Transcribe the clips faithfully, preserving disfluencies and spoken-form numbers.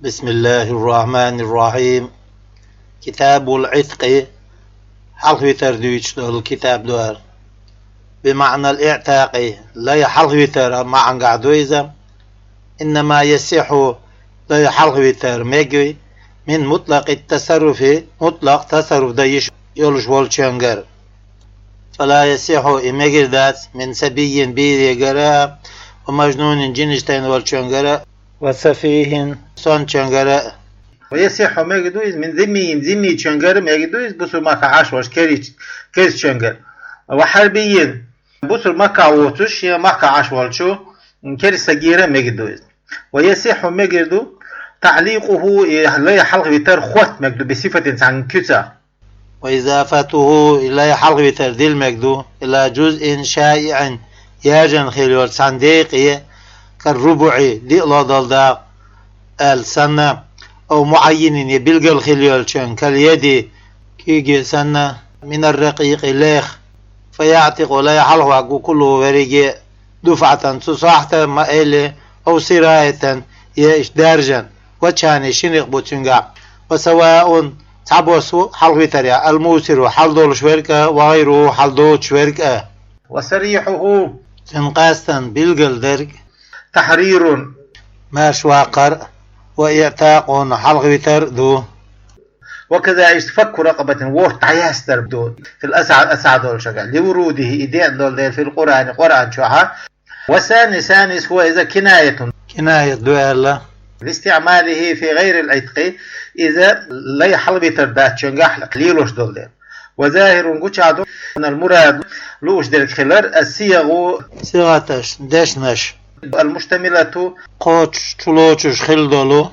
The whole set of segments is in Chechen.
بسم الله الرحمن الرحيم. كتاب العتق. Хьалхавитар дуьйцуш долу китаб ду хӀара. بمعنى الاعتاق. Лай хьалхавитар маьӀнехь ду иза. إنما يصح, лай хьалхавитар мегий, من مطلق التصرف, мутлакъ тасарруф дан йиш йолуш волчуьнгара. فلا يصح, и мегар дац, من صبي, берегара, ومجنون, жинаш тайна волчуьнгара, وسفيه, сонтачуьнгара. ويصح, мегар ду иза, من ذمي, зиммичуьнгара мегар ду иза, бусурмакахь Ӏаш волчу керич-, керстачуьнгара. وحربي, бусурмакахь воцуш, шен махкахь Ӏаш волчу керстагара мегар ду иза. ويصح, мегар ду, تعليقه, и лай хьалхавитар хотта мегар ду, بصفة, цхьана куьцах. وإضافته, и лай хьалхавитар дилла мегар ду, إلى جزء شائع, яьржина хилла йолу цхьана декъе, كالربع, диъ ло долу дакъа, аьлла санна, أو معين, я билггал хилла йолчуьнга, كاليد, куьйге санна, من الرقيق, лех. فيعتق, лай хьалхаваьгу, كله, верриге, دفعة, цу сохьта, ма-, или, أو سراية, я иштта даьржина. وجهان, ши некъ бу цуьнгахь. وسواء, цхьабосса ву хьалхавитарехь, الموسر, хьалдолуш верг а, وغيره, хьалдоцуш верг а. وصريحه, цуьнан къаьстина билггал дерг, تحرير, маьрша ваккхар а, وإعتاق, хьалхавитар а ду. وكذا, иштта, فك رقبة, ворхӀ дӀаястар ду, في الأصح, асахь долчуьнгахь, لوروده, и деана долу дела, في القرآن, Къуръан чохь. والثاني, ثاني, هو, иза, كناية, кинаят ду аьлла, لاستعماله في غير العتق, иза лай хьалхавитар дацчуьнгахь лелош долу дела. وظاهر, гучахь ду, أن المراد, лууш дерг хилар, الصيغ, сигӀаташ, дешнаш, المشتملة, кхочуш, чулоцуш хилла долу,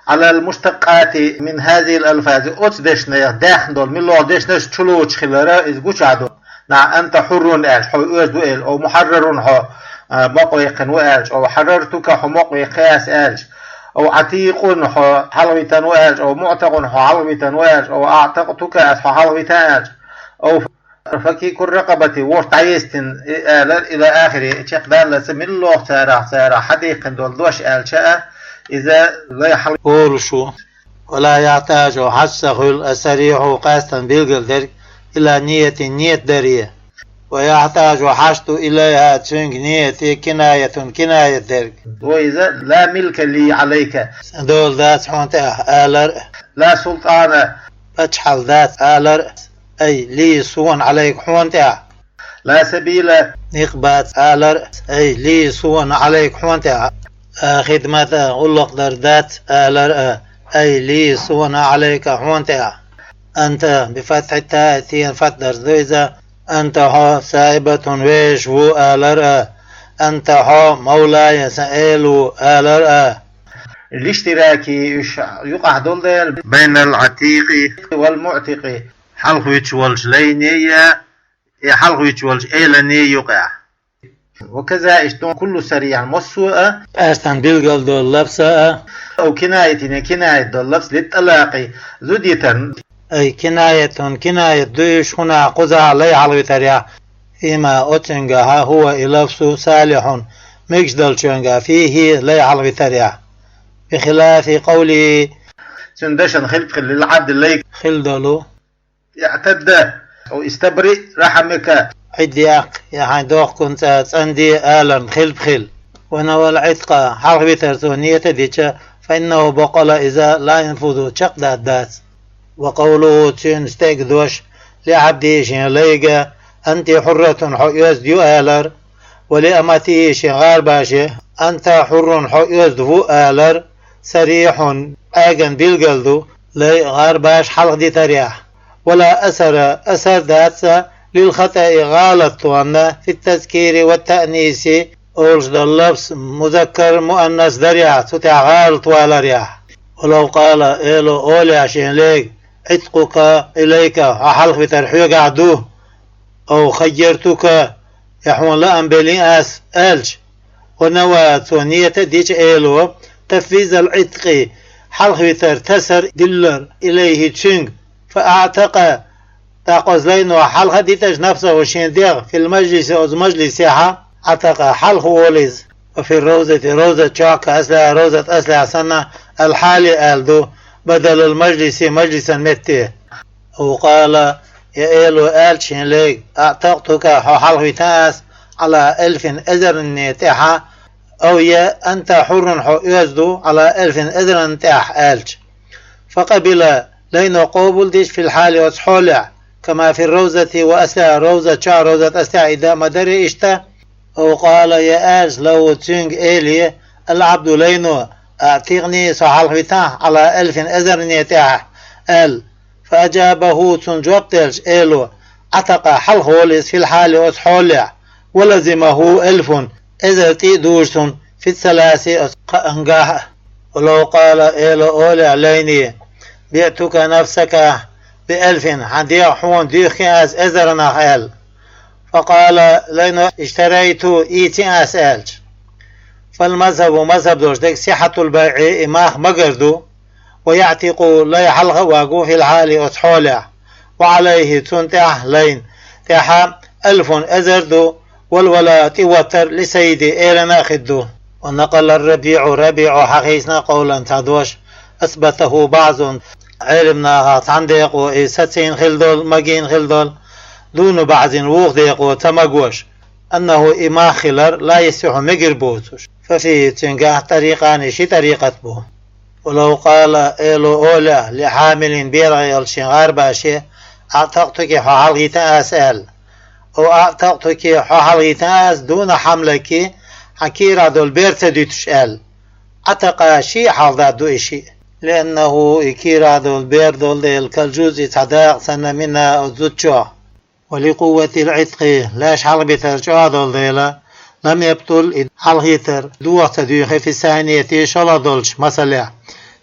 على المشتقات من هذه الألفاظ, оцу дешнех даьхна долу муьлхха дешнаш чулоцуш хилар, иза гучахь ду. نعم, أنت حر аьлча, хьо оьзда ву аьлла, أو محرر, хьо, а, мукъаваьккхина ву аьлча, أو حررتك, хьо мукъаваьккхи ас аьлча, أو عتيق, хьо хьалхавитина ву аьлча, أو معتق, хьо хьалхавитина ву аьлча, أو أعتقتك, ас хьо хьалхавитина аьлча, أو فكيك الرقبة, ворхӀ дӀаястина, и, алар, إلى آخره, чекхдаллалц, муьлхха царах, царах хьадийккхина долу дош аьлча а, иза лай хьалхаволуш ву. ولا يحتاج, хьаста ца хуьлу, الصريح, къаьстина билггал дерг, إلى نية, ният даре. ويحتاج, хьаста ду, إليها, цуьнга, نية, كناية, кинаят дерг. Ву иза, لا ملك لي عليك, сан дола дац хьуна тӀехь, алар а. لا سلطان, пачхьалкх дац, алар а. أي لي, суна, عليك, хьуна тӀехь. لا سبيل, некъ бац, алар а. أي لي, суна, عليك, хьуна тӀехь. لا خدمة, гӀуллакх дар дац, алар а. أي لي, суна, عليك, хьуна тӀехь. أنت, بفتح التاء, тӀера фатхьа дарца ду иза. أنت, хьо, سائبة, вешаш ву, алар а. أنت, хьо, مولاي, сан эла ву, алар а. لاشتراك, уьш юкъахь долу дела, بين العتيق والمعتق, хьалхавиташ волчу лайнеи, я, я хьалхавиташ волчу эланеи юкъахь. وكذا, иштта, كل صريح, массо а, къаьстина билггал долу лафз а, أو كناية, я кинаят долу лафз, للطلاق, зуда йитарна. أي كناية, кинаят ду уьш, хӀунда, кхузахь, лай хьалхавитарехь, فيما, оцуьнгахь, هو, и лафз, صالح, мегаш долчуьнгахь, فيه, лай хьалхавитарехь. بخلاف قوله, цуьнан дашна хилла хила, للعبد, лайга хилла долу, اعتد أو استبرئ رحمك, Ӏидда яккха, я хьайн дохкан цӀа цӀанде аларна хилла хила. ونوى العتق, хьалхавитар цо ният а дича, فإنه, бакъала, иза, لا ينفذ, чекхдаьдда дац. وقوله, цуьнан стеган дош, لعبده, шен лайга, أنت حرة, хьо оьзда ю, алар, ولأمته, шен гӀарабаше, أنت حر, хьо оьзда ву, алар, صريح, Ӏеган билггал ду, лай, гӀарабаш хьалхадитарехь. ولا أثر, асар дац, للخطأ, гӀалат тхуна, في التذكير والتأنيث, олуш долу лафз музаккар, муаннас дарехь, цу тӀехь гӀалат валарехь. ولو قال, эло олехь шен лайга, عتقك إليك, хьо хьалхавитар хьоьгахь ду, أو خيرتك, я хьуна лаам беллий ас, аьлча, ونوى, цо ният а дича, эло, تفويض العتق, хьалхавитар тасар диллар, إليه, цуьнга, فأعتق, тӀаккха оцу лайно хьалха а диташ, نفسه, шен дегӀ, في المجلس, оцу мажлисехь, عتق, хьалхаволу иза. وفي الروضة, ровзат чохь, كأصلها, ровзат аслехь санна, الحال аьлла ду, بدل المجلس, мажлисан метте. أو قال, я эло аьлча шен лайга: أعتقتك, хьо хьалхавитина аз, على ألف, эзарна тӀехьа, أو я أنت حر, хьо оьзда ду, على ألف, эзарна тӀехьа аьлча. فقبل, лайно къобалдича, في الحال, оцу хьолехь, كما في الروضة, وأصلها, ровза чохь, ровзат аслехь и да ма дарий иштта. أو قال, я аьлча, له, цуьнга эле, العبد, лайно: أعتقني, со хьалхавитахь, على ألف, эзарна тӀехьа, аьлла. فأجابه, цунна жоп делча, эло: أعتق, хьалхаволу иза, في الحال, оцу хьолехь, ولزمه ألف, эзар тӀе а дужу цунна, في الثلاث, оцу кхаангахь а. ولو قال, эло олехь лайне: بعتك نفسك بألف, хьан дегӀ хьуна дуьйхкина аз эзарнах, аьлла. فقال, лайно: اشتريت, ийцина ас, аьлча. فالمذهب, мазхӀаб долуш дерг, صحة البيع, и мах магар ду, ويعتق, лай хьалха а ваго, في الحال, оцу хьолехь, وعليه, цунна тӀехь, лайна тӀехьа, ألف, эзар ду, والولاء, тӀеваттар, للسيد, элана а хир ду. ونقل الربيع, РабиӀо хьахийцина, قولا, цхьа дош, أثبته بعضهم, Ӏеламнахах цхьана декъо и сацийна хилла долу, магийна хилла долу, دون بعض, вукху декъо ца магош, أنه, и мах хилар, لا يصح, мегар боцуш. ففيه, цуьнгахь, طريقان, ши тӀарикъат бу. ولو قال, эло олехь, لحامل, берах йолчу шен гӀарбаше: أعتقتك, хьо хьалхавитина ас, аьлла. أو أعتقتك, хьо хьалхавитина ас, دون حملك, хьан кийрахь долу бер ца дуьтуш, аьлла. أعتق, шиъ хьалхададо и шиъ. لأنه, и кийрахь долу бер долу дела, كالجزء, цхьа дакъа санна, منها, оцу зудчохь. ولقوة العتق, лайш хьалхабитар чӀогӀа долу дела, لم يبطل, и хьалхавитар доха ца дуьйхи, في الثانية, шолгӀа долчу масалехь,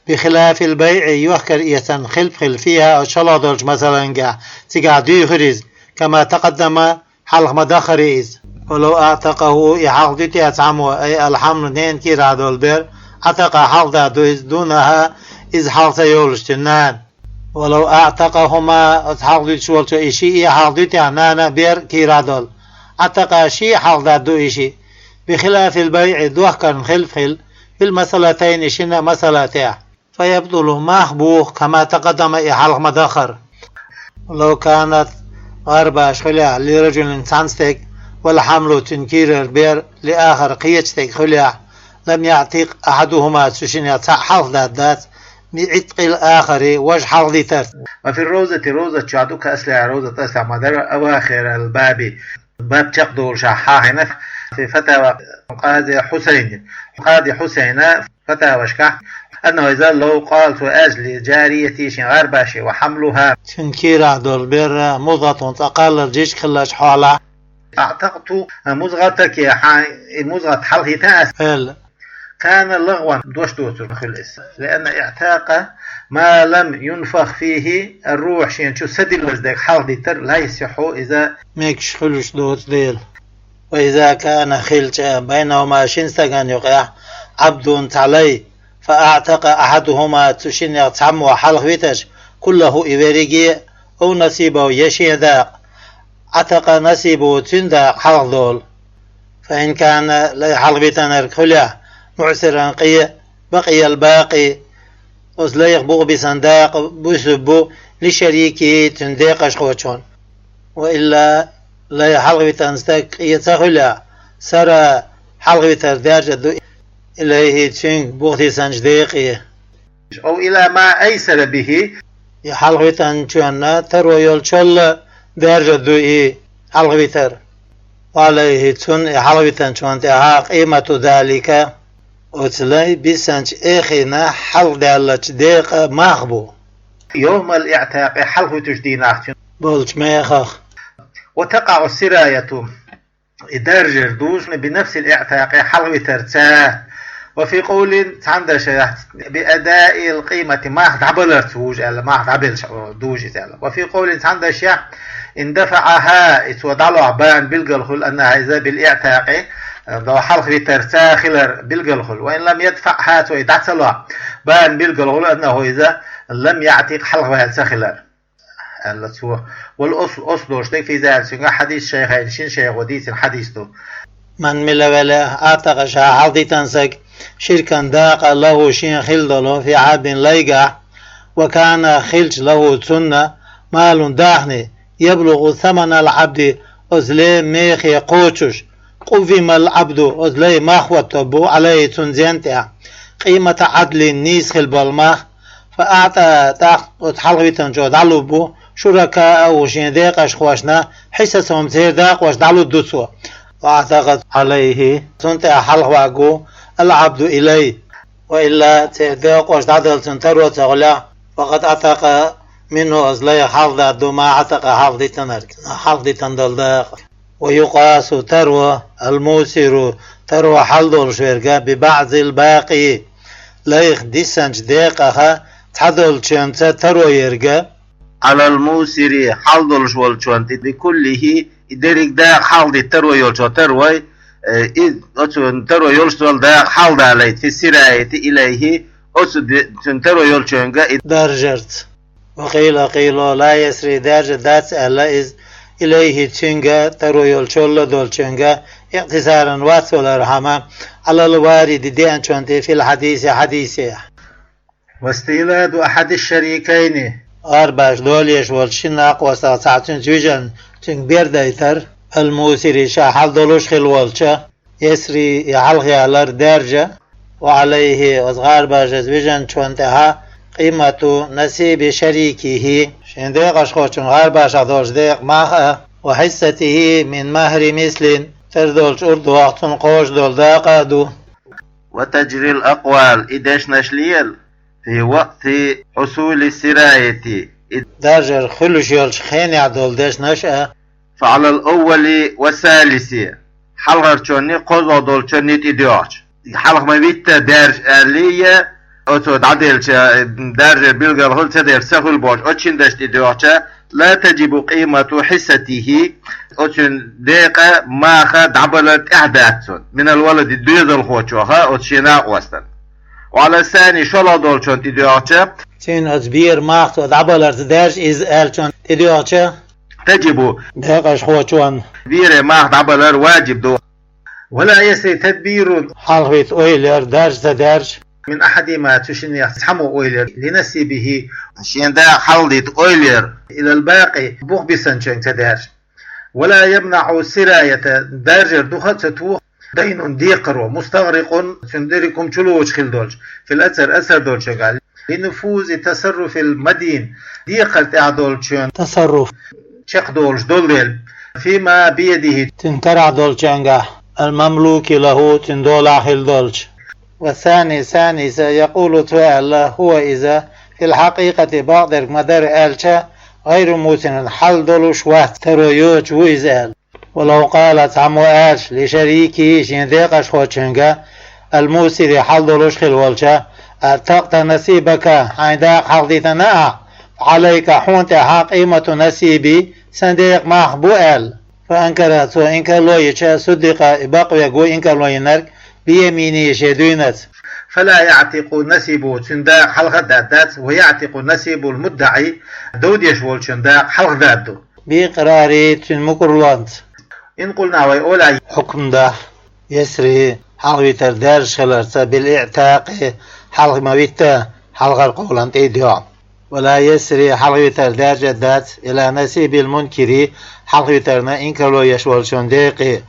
بخلاف البيع, йохкар эцарна хилап хилла, فيها, оцу шолгӀа долчу масалангахь, цигахь дуьйхира иза, كما تقدم, хьалха ма-даххара иза. ولو أعتقه, и хьалхадуьту цхьаммо, أي الحمل, ненан кийрахь долу бер, أعتق, хьалхададо иза, دونها, иза хьалха ца йолуш цуьнан нана. ولو أعتقهما, оцу хьалхадуьтуш волчо и шиъ а хьалхадуьтехь, нана, бер кийрахь долу, أعتق, шиъ хьалхададо и шиъ, بخلاف البيع, дохкарна хилап хилла, في المسألتين, шина масала тӀехь. فيبطل, мах буху, كما تقدم, и хьалха ма-даххара. لو كانت, гӀарбаш хуьлехь, لرجل, цхьана стеган, والحمل, цуьнан кийрара бер, لآخر, кхечу стеган хуьлехь, لم يعتق أحدهما, цу шинех цхьаъ хьалхададдац, بعتق الآخر, важа хьалхадитарца. وفي الروضة, ровза чохь ду, كأصلها, ровзат аслехь ма-дарра, أواخر الباب, баб чекхдолушехь хьахийна, في فتاوى القاضي حسين, къади Хьусайна фатавашкахь, أنه, иза, لو قال, цо аьлча, لجاريته, шен гӀарбаше, وحملها, цуьнан кийрахь долу бер, مضغة, цкъа кхаллар жижиг хиллачу хьолехь, أعتقت مضغتك, хьан и музгӀат хьалхавитина ас, аьлла, كان لغوا, дош доцург хуьлу иза. لأن إعتاق ما لم ينفخ فيه الروح, шена чу са диллаза дерг хьалхадитар, لا يصح, иза мегаш хуьлуш доцу дела. وإذا كان, хилча, بينهما, шина стагана юкъахь, عبد, цхьа лай, فأعتق أحدهما, цу шинех цхьаммо хьалхавиташ, كله, и верриге, أو نصيبه, я шен дакъа, عتق نصيبه, цуьнан дакъа хьалхадолу. فإن كان, лай хьалхавитинарг хуьлехь, معسرا, къе, بقي الباقي, оцу лайх букъ бисина дакъа буьсур бу, لشريكه, цуьнан декъашхочун. وإلا, лай хьалхавитина стаг къе ца хуьлехь, سرى, хьалхавитар даьржа ду, إليه, цуьнга, бухтисанчу декъе. أو إلى ما أيسر به, и хьалхавитинчунна таро йолчул даьржа ду и хьалхавитар. وعليه, цунна, и хьалхавитинчунна тӀехьа, قيمة ذلك, оцу лай бисинчу эхина хьалхадаьллачу декъан мах бу. يوم الاعتاق, хьалхавитуш дийнахь цуьнан болчу мехах. وتقع السراية, и даржар ду, بنفس الاعتاق, хьалхавитарца. وفي قول, цхьана дашехь, بأداء القيمة, мах дӀабаларца вужу аьлла, мах дӀабелча, о, ду иза аьлла. وفي قول, цхьана дашехь, إن دفعها, и цо дӀалохь бан билгал хуьлу, أنها, иза, بالاعتاق, до хьалхавитарца хилар билгал хуьлу. وإن لم يدفعها, цо и дӀа ца лохь, бан билгал хуьлу, أنه, иза, لم يعتق, хьалхаваьлла ца хилар, аьлла цо. والأصل, оцу дош дерг, في ذلك, цуьнгахь, حديث الشيخين, шина шайхо дийцина хьадис ду. من ملك, велахь, أعتق, ша хьалхадитина стаг, Ширкан дакъа лахӀу шен хилла долу фи Ӏабдин лайгахь, ва кана хилча лахӀу цунна малун дахни, яблугӀу саманал Ӏабди оцу лайн мехе кхочуш, къуввимал Ӏабду оцу лайн мах хӀотто бу Ӏалайхи цунна зен тӀехь, къиймата Ӏадлин нийса хилла болу мах, фа аӀта тӀаккха оцу хьалхавитанчо дӀалуббу шуракаахӀу шен декъашхошна хьисасом церан дакъош дӀалудду цо. Ва аӀтакъа Ӏалайхи цунна тӀехь хьалхаваьгу ал Ӏабду илай. Ва илла церан декъош дӀадала цунна таро ца хуьлехь, факъад аӀтакъа минхӀу оцу лайх хьалхададду ма аӀтакъа хьалхадитинарг, хьалхадитина долу дакъа. Ва юкъасу таро ал мусиру таро хьал долуш верг би баӀзил бакъи лайх диссанчу декъах цхьадолчуьнца таро ерг. Ӏалал мусири хьал долуш волчунна тӀе би куллихӀи и дерриг дакъа хьалхадита таро йолчо тарой, э, и оцу таро йолуш долу дакъа хьалхадалайта фи сираити илайхӀи оцу де-, цуьнан таро йолчуьнга и даржарца. Ва къийла къийла ла ясри даржа дац аьлла иза илайхӀи цуьнга таро йолчолла долчуьнга икътисаран вац валархьама Ӏалал вариди деанчунна тӀе фил хьадиси хьадисехь. Ва стиладу ахьади шарикайни гӀарбаш долеш волчу шина накъостах цхьаъ цуьнца вижан цуьнга бердайтар, ал мусири ша хьал долуш хилла волча, ясри и хьалхаялар даржа, ва Ӏалайхи оцу гӀарбашца вижанчунна тӀехьа къимату насиби шарикихӀи шен декъашхочун гӀарбашах долчу декъа мах а, ва хьиссатихӀи мин махӀри мислин тера долчу урдохь цунна кхочуш долу дакъа а ду. Ва таджрил акъвал и дешнаш лела фи вакъти хьусули сираяти и даржар хуьлуш йолчу хенехь долу дешнаш а. Фа Ӏалал аввали ва салиси хьалхарчунний кхозлагӀа долчунний тӀе доьгӀча. Хьалха ма витта даржа аьллий я, оцо дӀаделча даржар билгал хуьлу ца делча ца хуьлу бохуш, оцу шина дешна тӀе доьгӀча, ла таджибу къимату хьиссатихӀи, оцуьнан декъа маха дӀабалар тӀехь дац цунна, минал валади доьзалхочоха оцу шен накъостан. Ва Ӏала сани шолгӀа долчунна тӀе доьгӀча, цуьнан оцу бера мах цо дӀабаларца даьржа иза аьллачунна тӀе доьгӀча, таджибу декъашхочунна бере мах дӀабалар ваджиб ду. Ва ла ясри тадбирун хьалхавита ойлар даржа ца даьржа. Мин ахьадима цу шиннех цхьаммо ойлар ли насибихӀи шен дакъа хьалхадита ойлар илал бакъи бух бисанчуьнга ца даьржа. Ва ла ямнаӀу сираята даржар духа а ца туху дайнун декхаро, мустагӀрикъун цуьнан дерриг хӀума чулоцуш хилла долчу, фил асар асар долчуьнгахь, линуфузи тасарруфил мадин декхар тӀехь долчуьнан тасарруф чекхдолуш долу дела, фима биядихӀи цуьнан карахь долчуьнгахь, ал мамлуки лахӀу цуьнан долахь хилла долчу. Ва сани, сани са якъулу цо аьлла, хӀува иза, фил хьакъикъати бакъдерг ма дара аьлча, гӀайру мусирин хьал долуш вац, таро йоцуш ву иза аьлла. Ва лав къала цхьаммо аьлча, ли шарикихӀи шен декъашхочуьнга, ал мусири хьал долуш хилла волча, аӀтакъта насибака хьайн дакъа хьалхадитина ахь, фа Ӏалайка хьуна тӀехьа къимату насиби сан декъа мах бу аьлла. Фа анкара цо инкарло йича, суддикъа и бакъвег ву инкарло йинарг, биямини шен дуьйнаца. Фала яӀтикъу насибу цуьнан дакъа хьалха а даддац, ва яӀтикъу насибул муддаӀи дов деш волчун дакъа хьалха дадду. Биъкърари цуьнан мукъурлонца. Ин къулна вай олахь хьукмда, ясри хьалхавитар даьржа хиларца, бил иӀтакъи хьалха ма витта, хьалхара къовлан тӀе а доьгӀна. Ва ла ясри хьалхавитар даьржа дац, ила насибил мункири хьалхавитарна инкарло еш волчун декъе.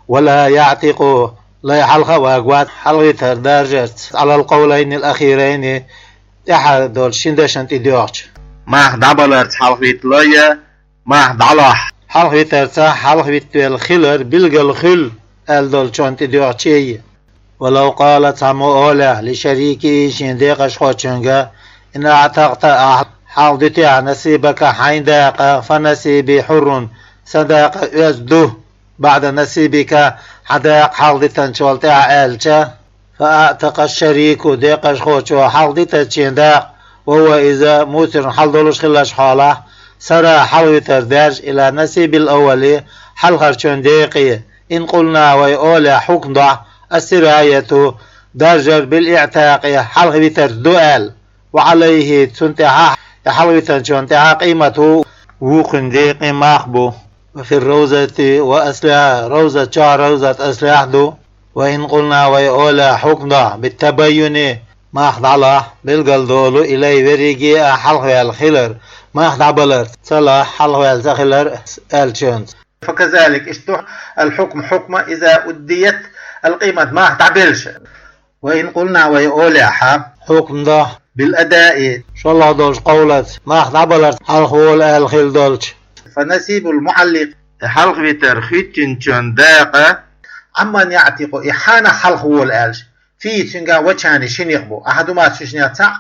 Ва ла яӀтикъу лай хьалха а вагвац хьалхавитар даржарца, Ӏалал къовлайнил ахирайни тӀаьхьа долчу шин дашан тӀе доьгӀча. Мах дӀабаларца хьалхавитта лой я, мах дӀалахь. Хьалхавитарца хьалхавиттавелла хилар билгал хуьлу аьлла долчунна тӀе доьгӀчий. Ва лав къала цхьаммо олехь, ли шарикихӀи шен декъашхочуьнга, ин аӀтакъта ахь хьалхадитехь насибака хьайн дакъа, фа насиби хьуррун, сан дакъа оьзда ду, баӀда насибика хьан дакъа хьалхадитанчул тӀаьхьа аьлча, фа аӀтакъа шарику декъашхочо хьалхадитачийн дакъа, ва хӀува иза мусирун хьал долуш хиллачу хьолахь, сара хьалхавитар даьржа ила насибил аввали хьалхарчун декъе, ин къулна вай олехь хьукмдохь, ассираяту даржар бил иӀтакъи хьалхавитарца ду аьлла. Ва Ӏалайхи цунна тӀаьхьа и хьалхавитанчунна тӀаьхьа къимату вукхуьнан декъе мах бу. Ва фир равзати ва аслиха, равзат чохь равзат аслиха ду. وإن قلنا, вай олехь, хьукмехь, بالتبين, мах дӀалахь, билгал долу, إليه, верриге а хьалхаваьлла хилар, мах дӀабалар, ца лахь, хьалхаваьлла ца хилар аьллачунца. فكذلك, иштта ду, الحكم, хьукма, إذا أديت القيمة, мах дӀабелча. وإن قلنا, вай олехь, хьукмехь, بالأداء, шолгӀа долчу къовлаца, мах дӀабаларца хьалхаволу аьлла хилла долчу. فنصيب المعلق, хьалхавитар хӀиттинчун дакъа, عمن يعتق, и хьанах хьалхаволу аьлча, فيه, цуьнга, وجهان, ши некъ бу, أحدهما, цуьшнех цхьаъ,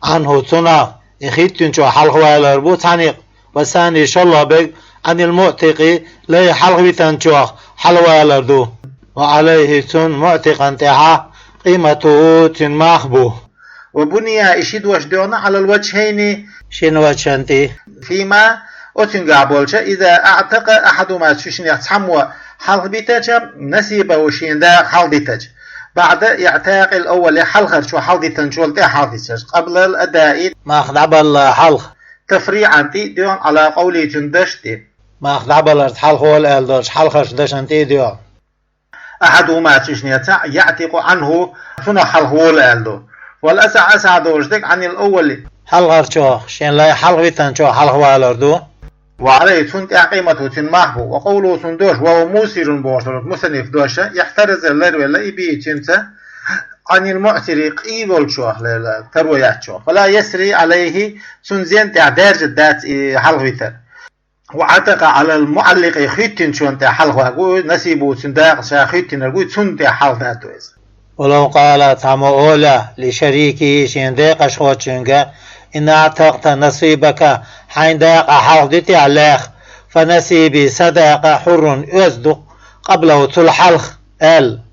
عنه, цунах, и хӀиттинчо хьалхавалар бу цхьа некъ, والثاني, шолгӀа берг, عن المعتق, лай хьалхавитинчох хьалхавалар ду. وعليه, цунна, معتقан тӀехь, قيمته, цуьнан мах бу. وبني, и ши дош доьгӀна, على الوجهين, шина ваджхьан тӀе. فيما, оцуьнгахь болчу, إذا أعتق أحدهما, цуьшнех цхьаммо хьалхабитича, نصيبه, шен дакъа хьалхадитича, بعد إعتاق الأول, хьалхарчо хьалхадитинчул тӀаьхьа хьалхадитича, قبل الأداء, мах дӀабалла хьалха. تفريعا, тӀе а доьгӀна, على قوله, цуьнан дашна тӀе. Мах дӀабаларца хьалхаволу аьлла долчу хьалхарчу дашна тӀе а доьгӀна. أحدهما, цуьшнех цхьаъ, يعتق عنه, цунах хьалхаволу аьлла ду. والأصح, асахь долуш дерг, عن الأول, хьалхарчох, шен лай хьалхавитинчох хьалхавалар ду. وعليه, цунна тӀехь, قيمته, цуьнан мах бу. وقوله, цуьнан дош, وهو موسر бохуш долу мусанниф дош, احترز, ларвелла, и, به, цуьнца, عن المعسر, къий волчох, лерла, таро яьччох. فلا يسري عليه, цуьнан зен тӀехь даьржа дац и хьалхавитар. وعتق على المعلق, хӀиттинчунна тӀехь хьалхаваьлла ву, نصيبه, цуьнан дакъа ша хӀиттинарг ву, цунна тӀехь хьалхададо иза. ولو قال, цхьаммо олехь, لشريكه, шен декъашхочуьнга, إن أعتقت نصيبك, хьайн дакъа хьалхадитехь лаьхна, فنصيبي, сан дакъа, حر, оьзда ду, قبله, цул хьалха, аьлла.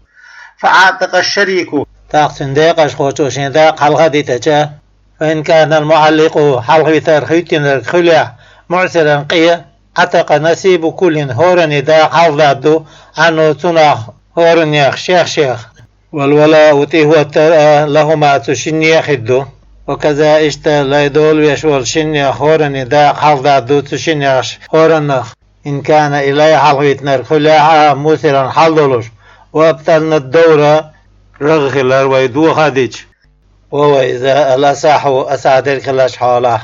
فأعتق الشريك, тӀаккха цуьнан декъашхочо шен дакъа хьалха а дитича, فإن كان المعلق, хьалхавитар хӀиттинарг хуьлехь, معسرا, къе, عتق نصيب كل, хӀораннан дакъа хьалхададду, عنه, цунах, хӀораннех, шех-шех. والولاء, тӀехӀоттар а, لهما, цу шинне а хир ду. وكذا, иштта, лай долавеш волу шиннех хӀораннан дакъа хьалхададду цу шиннех, хӀораннах. إن كان, и лай хьалхавитинарг хуьлехь а, موسرا, хьал долуш, وأبطلنا الدور, рагӀ хилар вай доха а дича. وهو, иза, الأصح, асахь дерг хиллачу хьолахь.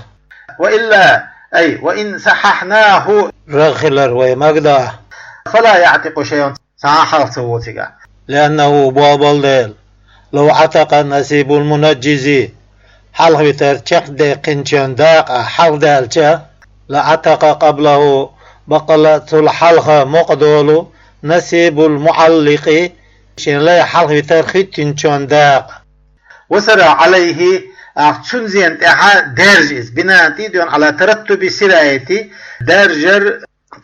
وإلا, أي وإن صححناه, рагӀ хилар вай магадахь, فلا يعتق شيء, цхьа а хьалха ца во цигахь. لأنه, бобал дела, لو عتق نصيب المنجز, хьалхавитар чекхдеккхинчун дакъа хьалхадаьлча, لعتق قبله, баккъала цул хьалха мукъа долу, نصيب المعلق, шен лай хьалхавитар хӀиттинчун дакъа. وسرى عليه, тӀаккха цуьнан зен тӀехь даьржа иза, بناء, тӀе а доьгӀна, على ترتب السراية, даьржар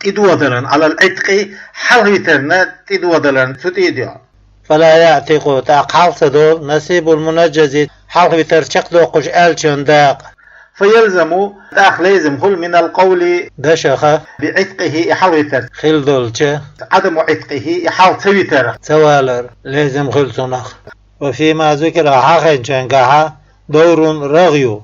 тӀедоладаларна, على العتق, хьалхавитарна тӀедоладаларна, цу тӀе а доьгӀна. فلا يعتق, тӀаккха хьалха ца долу, نصيب المنجز, хьалхавитар чекхдоккхуш аьллачун дакъа. فيلزم, тӀаккха лезам хуьлу, من القول, дашах, بعتقه, и хьалхавитар, хилла долчу, عدم عتقه, и хьалха ца витар, ца валар, лезам хуьлу цунах. وفيما ذكر, хьахийначуьнгахь, دور, рагӀ ю.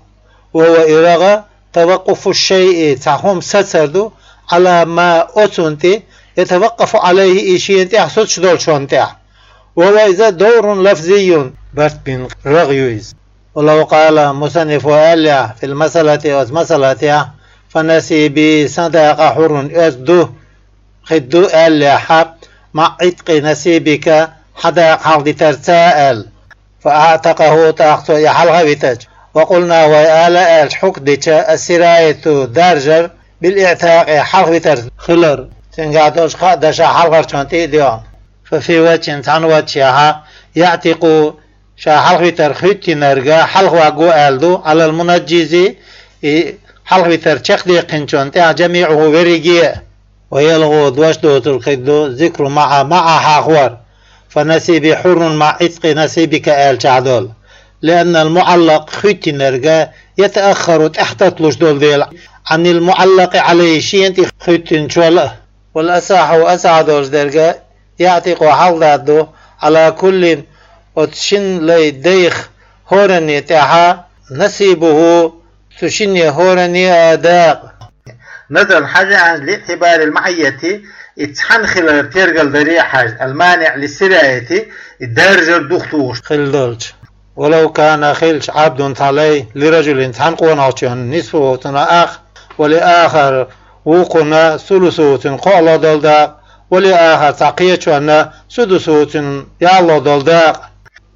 وهو, и рагӀ, توقف الشيء, цхьа хӀума сацар ду, على ما, оцунна тӀе, يتوقف عليه, и шена тӀехь соцуш долчунна тӀехь. وهو, иза, دور لفظي, барт бина рагӀ ю иза. ولو قال, мусаннифо аьллехь, في المسألة, оцу масалатехь, فنصيبي, сан дакъа, حر, оьзда ду, хир ду аьллехь, مع عتق نصيبك, хьан дакъа хьалхадитарца аьлла. فأعتقه, тӀаккха цо и хьалха а витича, وقلنا, вай ала аьлча, хьукм дича, السراية, даьржар, بالإعتاق, хьалхавитар хилар, цуьнгахь долчу кхаа дашах хьалхарчунна тӀе а доьгӀна. ففي وجه, цхьана ваджехь, يعتق, ша хьалхавитар хӀиттинарг хьалхаваьлла ву аьлла ду, على المنجز, и хьалхавитар чекхдеккхинчунна тӀехь, جميعه, верриге а. ويلغو, дош доцург хир ду, ذكر مع, مع хьахор, فنصيبي حر مع عتق نصيبك аьллачохь долу. لأن المعلق, хӀиттинарг, يتأخر, тӀаьхьататталуш долу дела, عن المعلق عليه, шена тӀе хӀиттинчул а. والأصح, асахь долуш дерг, يعتق, хьалхададду, على كل, оцу шина лай дайх хӀоранне тӀехь, نصيبه, цу шинне хӀоранне а дакъа. نظرا, хьажахьа, لاعتبار المعية, И цхьана хилар тергал даре а хьажа, المانع للسراية, и даржар духтухуш хила долча. ولو كان хилча عبد цхьа лай, لرجل цхьана къонахчун, نصفه цунна ах, ولآخر вукхунна ثلثه цуьнан кхоалгӀа дола дакъа, ولآخر цхьа кхечунна سدسه цуьнан ялхлагӀа дола дакъа.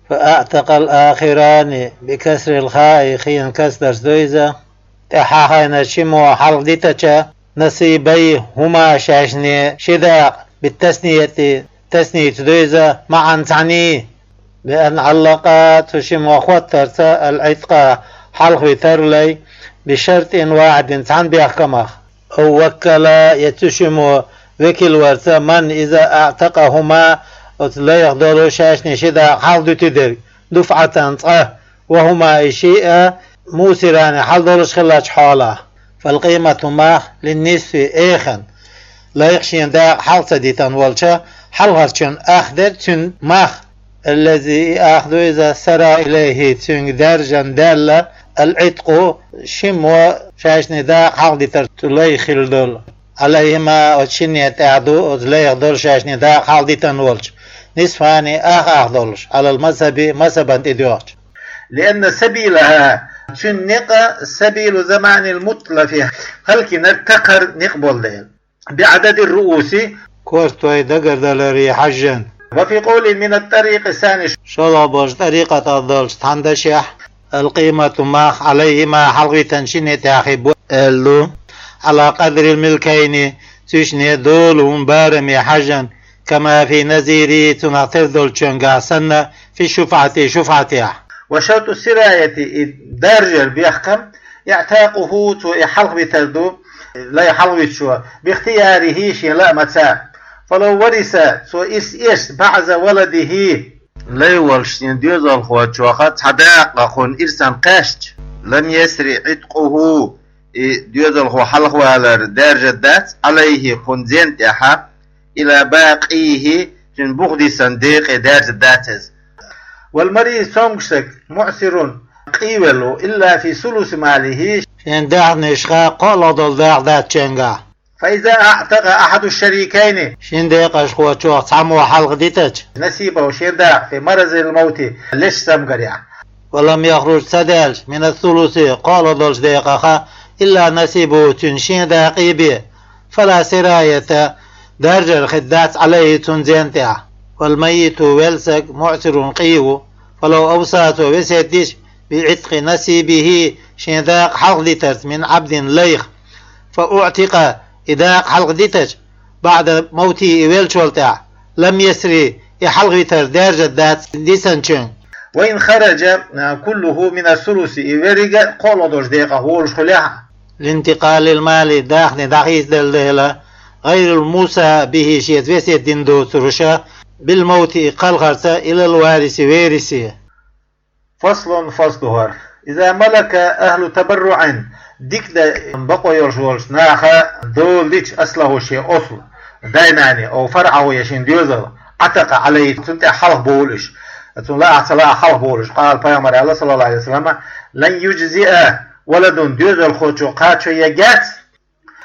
فأعتق الآخران بكسر الخاء хин касрарца ду иза. ТӀаьхьа хайна шиммо хьалха дитача نصيبيهما шаьшний ши дакъа بالتثنية тасница ду иза معا цхьаьний. بأن علقا цу шиммо хоттарца العتق хьалхавитар лай بشرط واحد цхьана бехкамах. أو وكلا я цу шиммо векал варца من иза أعتقهما оцу лайх долу шаьшний ши дакъа хьалха дуьту дерг دفعة цкъа وهما и шиъ а موسران хьал долуш хиллачу хьолахь. فالقيمة мах للنصف эхана лайх шен дакъа хьалха ца дитан волча хьалхарчун ах дерг цуьнан мах. الذي и ах ду иза سرى إليه цуьнга даьржина даьлла العتق шиммо шаьшний дакъа хьалха дитар цу лайх хила долу. عليهما оцу шинне тӀехь ду оцу лайх долу шаьшний дакъа хьалха дитан волчу نصفان ах ах долуш على المذهب мазхабан тӀе доьгӀча. لأن سبيلها цуьнан некъа سبيل زمان المتلف хӀаллакьхинарг такхар некъ болу дела. بعدد الرؤوس кортой дагардаларе хьаьжжина. وفي قول من الطريق الثاني шолгӀа болчу тӀарикъатах долчу цхьана дашехь القيمة мах عليهما хьалхавитан шинне тӀехь хи бу аьлла ду على قدر الملكين цуьшне долу хӀун бараме хьаьжжина كما في نظيره цунах тера долчуьнгахь санна في الشفعة шуфӀатехь. وشرط السراية и даржар бехкам إعتاقه цо и хьалхавитар ду, лай хьалхавитчо, باختياره шен лаамаца. فلو ورث цо ирс эшча بعض ولده лай волуш шен доьзалхочух цхьа дакъа кхунна ирсан кхаьчча لم يسر عتقه и доьзалхо хьалхавалар даьржа дац عليه кхунна зен тӀехь إلى باقيه цуьнан буха дисан декъе даьржа дац иза. والمريث цомгуш стаг معسر къийвелла ву إلا في ثلث ماله шен даьхнашха кхоалгӀа долу дакъа даьчченгахь. فإذا أعتق أحد الشريكين шина декъашхочух цхьаммо хьалха дитача نصيبه шен дакъа في مرض الموت лечу цамгарехь. ولم يخرج ца даьлча من الثلث кхоалгӀа долчу декъаха إلا نصيبه цуьнан шен дакъий бен فلا سراية даржар хир дац عليه цунна зен тӀехь. والميت велла стаг معسر къий ву. فلو أوصى цо весет дича بعتق نصيبه шен дакъа хьалха дитарца من عبد лайх فأعتق и дакъа хьалха дитача بعد موته и веллачул тӀаьхьа لم يسر и хьалхавитар даьржа дац дисанчуьнга. وإن خرج كله من الثلث и веррига а кхоалгӀа долчу декъах волуш хуьлехь а. لانتقال المال даьхни дӀахийцаделла дела غير الموصى به шеца весет дина доцурша بالموت и кхалхарца إلى الوارث вересе. فصل فصل хӀара. إذا ملك أهل تبرع дика дан бакъо йолуш волчу наха дола дича أصله шен ослу, дай-наний, أو فرعه я шен доьзал, عتق عليه цунна тӀехь хьалха бовлу уьш. Цунна лаахь ца лаахь хьалха бовлу уьш. قال пайхамара аьлла صلى الله عليه وسلم: لن يجزئ ولد доьзалхочо кхачо ергьяц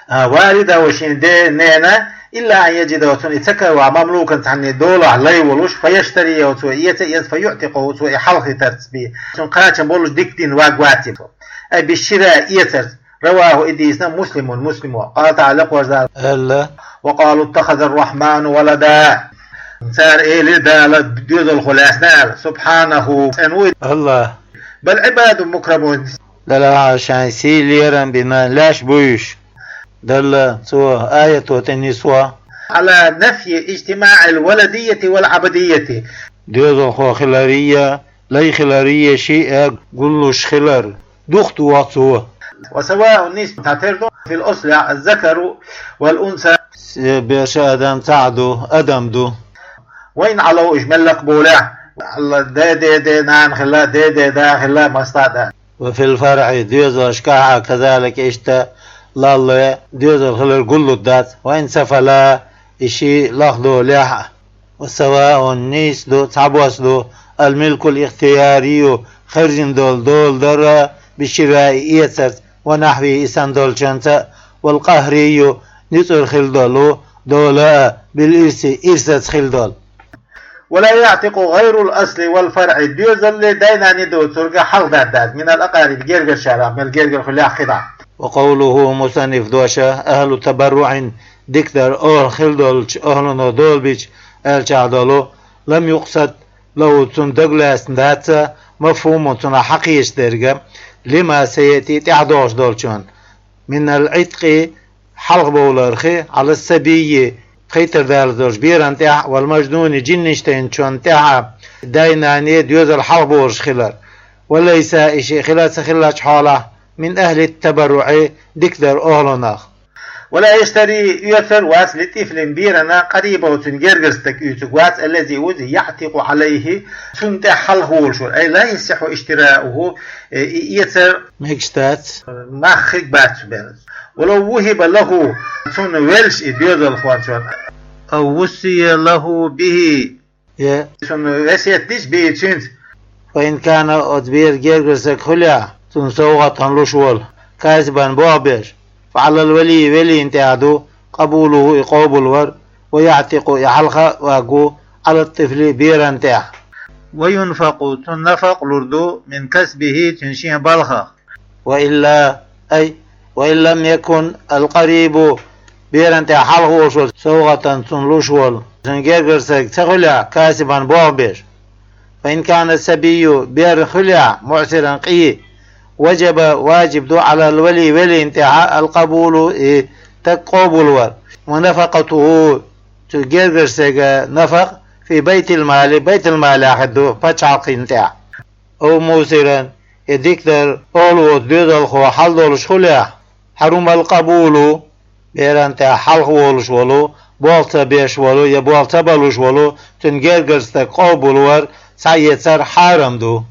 а, والده шен де-, нена, إلا أن يجده цунна и ца каравахь مملوكا цхьанне долахь лай волуш, فيشتريه цо эца а эца, فيعتقه цо и хьалхавитарца به. Цунна кхачам болуш дика дина ваг вац и. أي بالشراء эцарца. رواه и дийцина مسلم Муслимо. قال تعالى кхожа Дала аьлла: وقالوا اتخذ الرحمن ولدا. Цара элира Дала доьзалхо лаьцна аьлла. سبحانه цӀена вуй АллахӀ. بل عباد مكرمون Далла шайн сий лерам бина лаьш буй уьш. Далла цо аято тӀе нисво. على نفي اجتماع الولدية والعبدية. Доьзалхо хиларийя, лай хиларийя шиъ а гуллуш хилар. Духту вац цо. وسواء нийса цхьатера ду في الأصل الذكر والأنثى. Се берша адам цхьаъ ду, адам ду. وإن علوا уьш мелла а болехь, Алла де, де, де, нана хилла, де, де, да хилла, маста а да. وفي الفرع доьзалашкахь а كذلك иштта лалле доьзал хилар гуллуш дац, وإن سفلا и шиъ лахдолехь а. وسواء нийса ду, цхьабосса ду, الملك الاختياري хержина долу дола дар а, بالشراء эцарца, ونحوه и санна долчуьнца, والقهري ницкъара хила долу, дола а, билирси, ирсаца хила дола. ولا يعتق غير الأصل والفرع, доьзале, дай-нане доцург хьалхадаргдац, من الأقارب, гергарчарах, мел гергара хуьлехь хилахь. وقوله, мусаннифа дош, أهل تبرع, дикадар охӀла хила долчу охӀлано долабича аьллачохь долу, لم يقصد له, цунна дагалаьцна дац, مفهوم, цунах хьакхеташ дерг, لما سيأتي, тӀаьхьа догӀуш долчунна, من العتق, хьалхабовларх, على الصبي, пхийттара далла долчу берана тӀехь, والمجنون, жин-жинаш тайначунна тӀехь, дай-нане доьзал хьалхаболуш хилар. وليس, и шиъ хила а ца хиллачу хьолахь, من أهل التبرع, дикадар охӀланах. ولا يشتري, оьцур вац, لطفل, берана, قريبه, цуьнан гергара стаг оьцург вац, الذي, вуьззина, يعتق عليه, цунна тӀехь хьалхаволуш вара. أي لا يصح اشتراؤه, э, и эцар мегаш дац, мах хиг бац цу берана. ولو وهب له, цунна велча и доьзалхочунна, أو وصي له به, я цунна весет дича, به, цуьнца. فإن كان, оцу беран гергара стаг хуьлехь, цунна совгӀатана луш волу, كاسبا, болх беш, فعلى الولي, велина тӀехь ду, قبوله, и къобалвар, ويعتق, и хьалха а вагӀа, على الطفل, берана тӀехь. وينفق, цунна нафакъ лур ду, من كسبه, цуьнан шен балхах. وإلا, أي وإن لم يكن القريب, берана тӀехь хьалхаволуш волу, совгӀатана цунна луш волу, цуьнан гергара стаг ца хуьлехь, كاسبا, болх беш. فإن كان الصبي, бер хуьлехь, معسرا, къе, وجب, важиб ду, على الولي, велина тӀехь, القبول, и стаг къобалвар, ونفقته, цу гергара стеган нафакъ, في بيت المال, байтулмалехь хир ду, пачхьалкхана тӀехь. أو موسرا, я дикадар охӀла воцу доьзалхо хьалдолуш хуьлехь, حرم القبول, берана тӀехь хьалхаволуш волу, болх ца беш волу я болх ца балуш волу, цуьнан гергара стаг къобалвар, схьаэцар хьарам ду.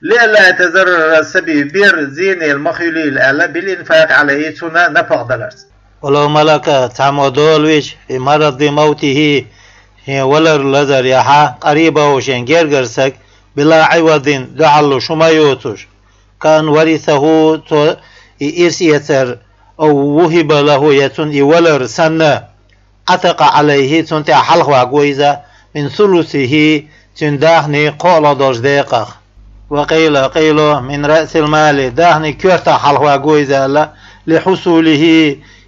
لئلا يتضرر الصبي, бер зенел ма хуьлийла аьлла, بالإنفاق عليه, цунна нафакъ даларца. ولو ملك, цхьаммо долавича, في مرض موته, шен валар лазарехь, قريبه, шен гергара стаг, بلا عوض, дуьхьал луш хӀума а йоцуш, كأن ورثه, цо и ирс эцар, أو وهب له, я цунна и валар санна, عتق عليه, цунна тӀехь хьалхавагӀа иза, من ثلثه, цуьнан даьхнийн кхоалгӀа долчу декъах. وقيل, къийла, من رأس المال, даьхнийн коьртах хьалхавагӀа иза аьлла, لحصوله,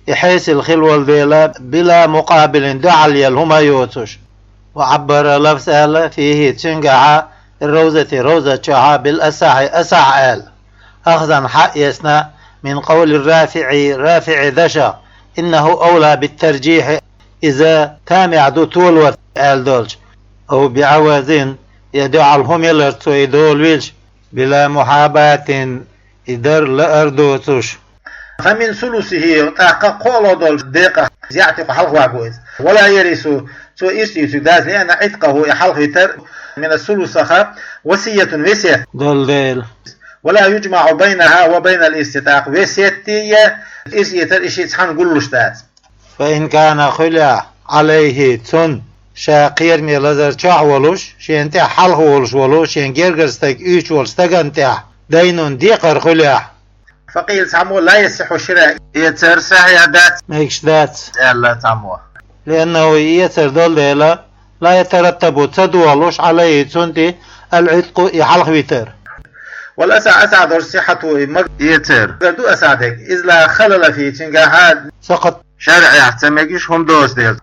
и хьесил хилла волу дела, بلا مقابل, дуьхьал яла хӀума а йоцуш. وعبر, лафз аьлла, فيه, цуьнгахьа, في الروضة, ровза чохь, بالأصح, асахь аьлла, أخذا, хьаэцна, من قول الرافعي, РафиӀи дашах, إنه أولى بالترجيح, иза тамехь ду толор аьлла долчу, أو بعوض, я дуьхьал хӀума яларца цо и долавелча, بلا محاباة, и дар лаар доцуш. فمن ثلثه, тӀаккха кхоалгӀа долчу декъах يعتق, хьалхавагӀа иза. ولا يرث, цо ирс эцарг дац, لأن عتقه, и хьалхавитар, من الثلث, وصية, весет долу дела. ولا يجمع بينها وبين الإرث, тӀаккха весетти я ирс эцар и шиъ цхьаьна гуллуш дац. فإن كان, хуьлехь, عليه, цунна, ша кхераме лазар чохь волуш, шена тӀехь хьалхаволуш волу, шен гергара стаг уьйцуш волу стагана тӀехь, دين, декхар хуьлехь. فقيل, цхьаммо, لا يصح شراؤه, эцар сахьихь дац, мегаш дац, аьлла цхьаммо. لأنه, и эцар долу дела, لا يترتب, ца догӀуш, عليه, цунна тӀе, العتق, и хьалхавитар. والأصح, асахь долуш, صحته, и мегар ду, эцар ду асахь дерг, إذ لا خلل فيه, цуьнгахьа сакхат, шарӀехь ца мегаш хӀума доцу дела.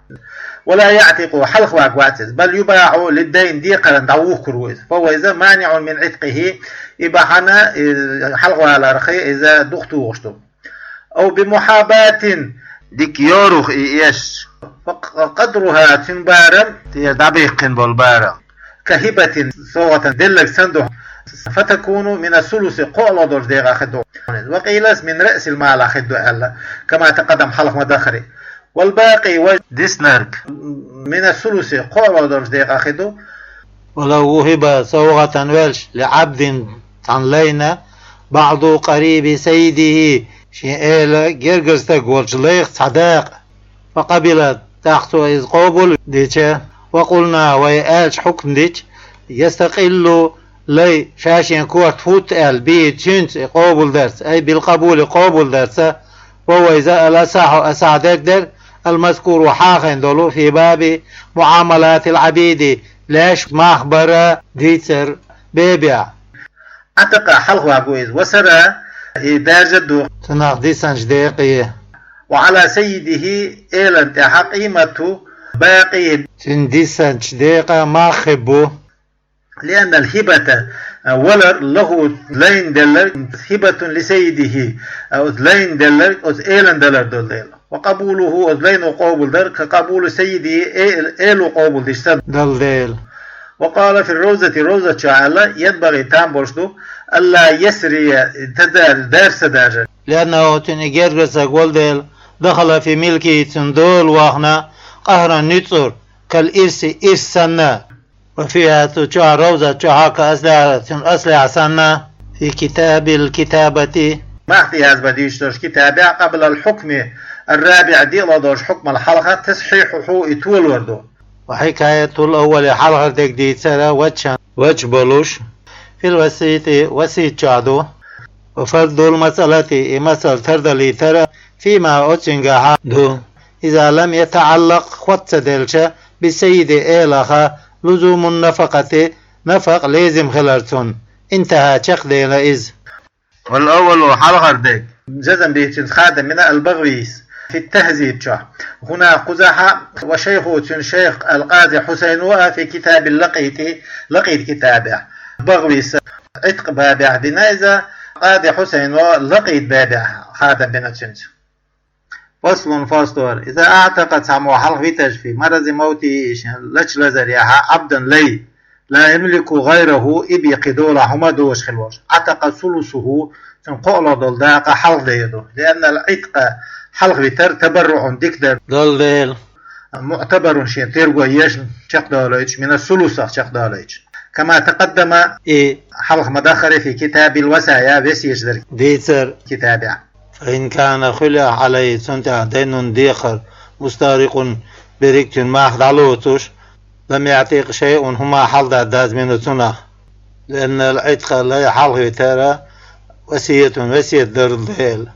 ولا يعتق, хьалхавагӀа вац иза, بل يباع للدين, декхарна дӀавухкур ву иза. فهو, иза, مانع من عتقه, и бахьана, и хьалхаваларх иза духатухуш ду. أو بمحاباة, дика йорух и эшча. فقدرها, цуьнан барам, те дӀабаьккхина болу барам, كهبة, совгӀатана делларг санна ду. فتكون من الثلث, кхоалгӀа долчу декъах хир ду. وقيل, من رأس المال хир ду аьлла, كما تقدم, хьалха ма-дарра. والباقي, вай диснарг, من الثلث, кхоалгӀа долчу декъах хир ду. ولو وهب, совгӀатана велча, لعبد, цхьана лайна, بعض قريب سيده, шен эла гергара стаг волчу лайх цхьа дакъа. فقبل, тӀаккха цо иза къобал дича, وقلنا, вай аьлча хьукм дича, يستقل, лай ша шен корта хӀутту аьлла, به, цуьнца, и къобал дарца, أي بالقبول, къобал дарца, فهو, иза, الأصح, асахь дерг дара, المذكور хьахийна долу في باب معاملات العبيد лаьш мах бара дийцар бебехь. Ӏатакъа хьалхаваьгу иза, وسرى и даьржа ду. Цунах дисанчу декъе. وعلى سيده элан тӀехьа قيمة باقيه цуьнан дисанчу декъа мах хир бу. لأن الهبة валар له лайна делларг هبة لسيده оцу лайна делларг оцу элан далар долу дела. وقبوله оцу лайно къобалдар كقبول سيده э-, эло къобалдеш санна долу дела. وقال في الروضة ровзат чохь аьлла, ينبغي там болуш ду, ألا يسري тадар дарса даржа. لأنه цуьнан и гергара стаг волу дела, دخل في ملكه цуьнан дола вахана قهرا нуьцкъара, كالإرث ирс санна. وفيها цу чохь ровзат чохь كأصلها цуьнан аслехь санна في كتاب الكتابة мах тӀе язбан дуьйцуш долчу китабехь قبل الحكم الرابع декъала долчу хьукмал хьалха تصحيحه и толор ду. وحكاية الأول хьалхара дерг дийцара وجها вач болуш في الوسيط васият чохь ду. وفرد المسألة и масала тардалийтара فيما оцуьнгахь ду. إذا لم يتعلق хоц ца делча بسيد элах لزوم النفقة нафакъа лезим хилар цунна. انتهى чекхдена иза. والأول хьалхара дерг жазам бийцина хадам бина البغويس في التهذيب чохь. هنا кхузахь وشيخه цуьнан шайх القاضي حسين ва في كتاب اللقيط لقيط китабехь. БагӀвис Ӏиткъ бабехь дина иза, Къади Хьусейно Лакъид бабехь хадам бина цуьнца. فصل فصل إذا أعتق цхьаммо хьалхавитарш في مرض موته и шен лач лазарехь عبدا лай, لا يملك غيره и бен кхин долахь хӀума доцуш хила волуш, عتق ثلثه цуьнан кхоалгӀа долу дакъа хьалхадер ду, لأن العتق хьалхавитар تبرع дика дар долу дела. معتبر шен терго еш чекхдалойтуш, من الثلث чекхдалойтуш. كما تقدم и хьалха ма даххара في كتاب الوصايا весеташ дерг дийцар китабехь. فإن كان хуьлехь عليه цунна тӀехь دين декхар مستغرق берриг цуьнан мах дӀалоцуш, لم يعتق شيئا хӀума хьалхададдаза منه цунах. لأن العتق лай хьалхавитар وصية весет дар дела.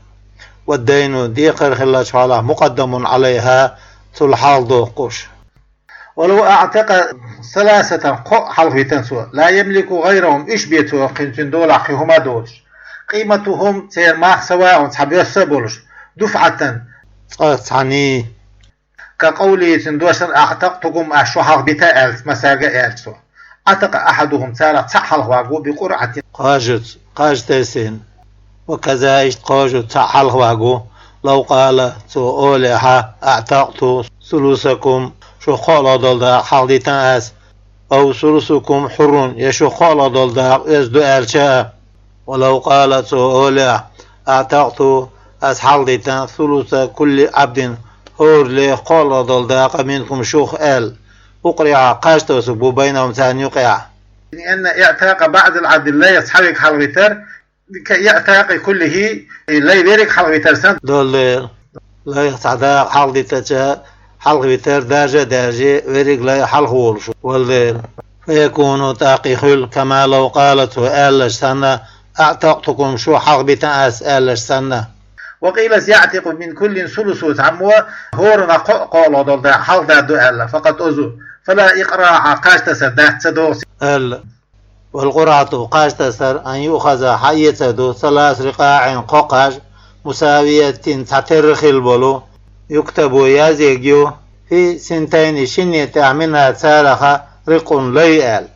والدين декхар хиллачу хьолахь مقدم عليها цул хьалхадоккхуш. ولو أعتق ثلاثة кхоъ хьалхавитан цо, لا يملك غيرهم уьш бен цо кхин цуьнан долахь кхин хӀума доцуш. قيمتهم церан мах سواء цхьа боьсса а болуш, دفعة цкъа цхьаьний. كقوله цуьнан дош санна, أعتقتكم ас шу хьалхабита аьлла, масарга а аьлла цо. عتق أحدهم царах цхьаъ хьалхаваьгу بقرعة кхажаца, кхаж тесина. وكذا иштта кхажаца цхьаъ хьалхаваьгу, لو قال цо олехь, أعتقت ثلثكم шун кхоалгӀа долу дакъа хьалхадитан ас, أو ثلثكم حر я шун кхоалгӀа долу дакъа оьзда ду аьлча а. ولو قال цо олехь, أعتقت ас хьалхадитан ثلث كل عبد хӀора леха кхоалгӀа долу дакъа منكم шух аьлла, أقرع кхаж тосуг бу بينهم царна юкъехь. لأن إعتاق بعض العبد лайх цхьа верг хьалхавитар كإعتاق كله и лай верриг хьалхавитар санна долу дела. Лайх цхьа дакъа хьалхадитача, хьалхавитар даржа а даьржи, верриг лай хьалхаволуш волу дела. فيكون тӀаккха и хуьлу كما لو قال цо аьллача санна, أعتقتكم шу хьалхабитан ас аьллача санна. وقيل يعتق من كل ثلث цхьаммо хӀоранах кхоъ кхоалгӀа долу дакъа хьалхададду аьлла, فقط оцу, فلا إقراع кхаж тасар дац ца догӀу аьлла. والقرعة кхаж тасар أن يؤخذ хьаэца ду ثلاث رقاع кхо кхаж مساوية цхьатерра хилла болу, يكتب язъерг ю في ثنتين шинне тӀехь منها царах رق лай аьлла,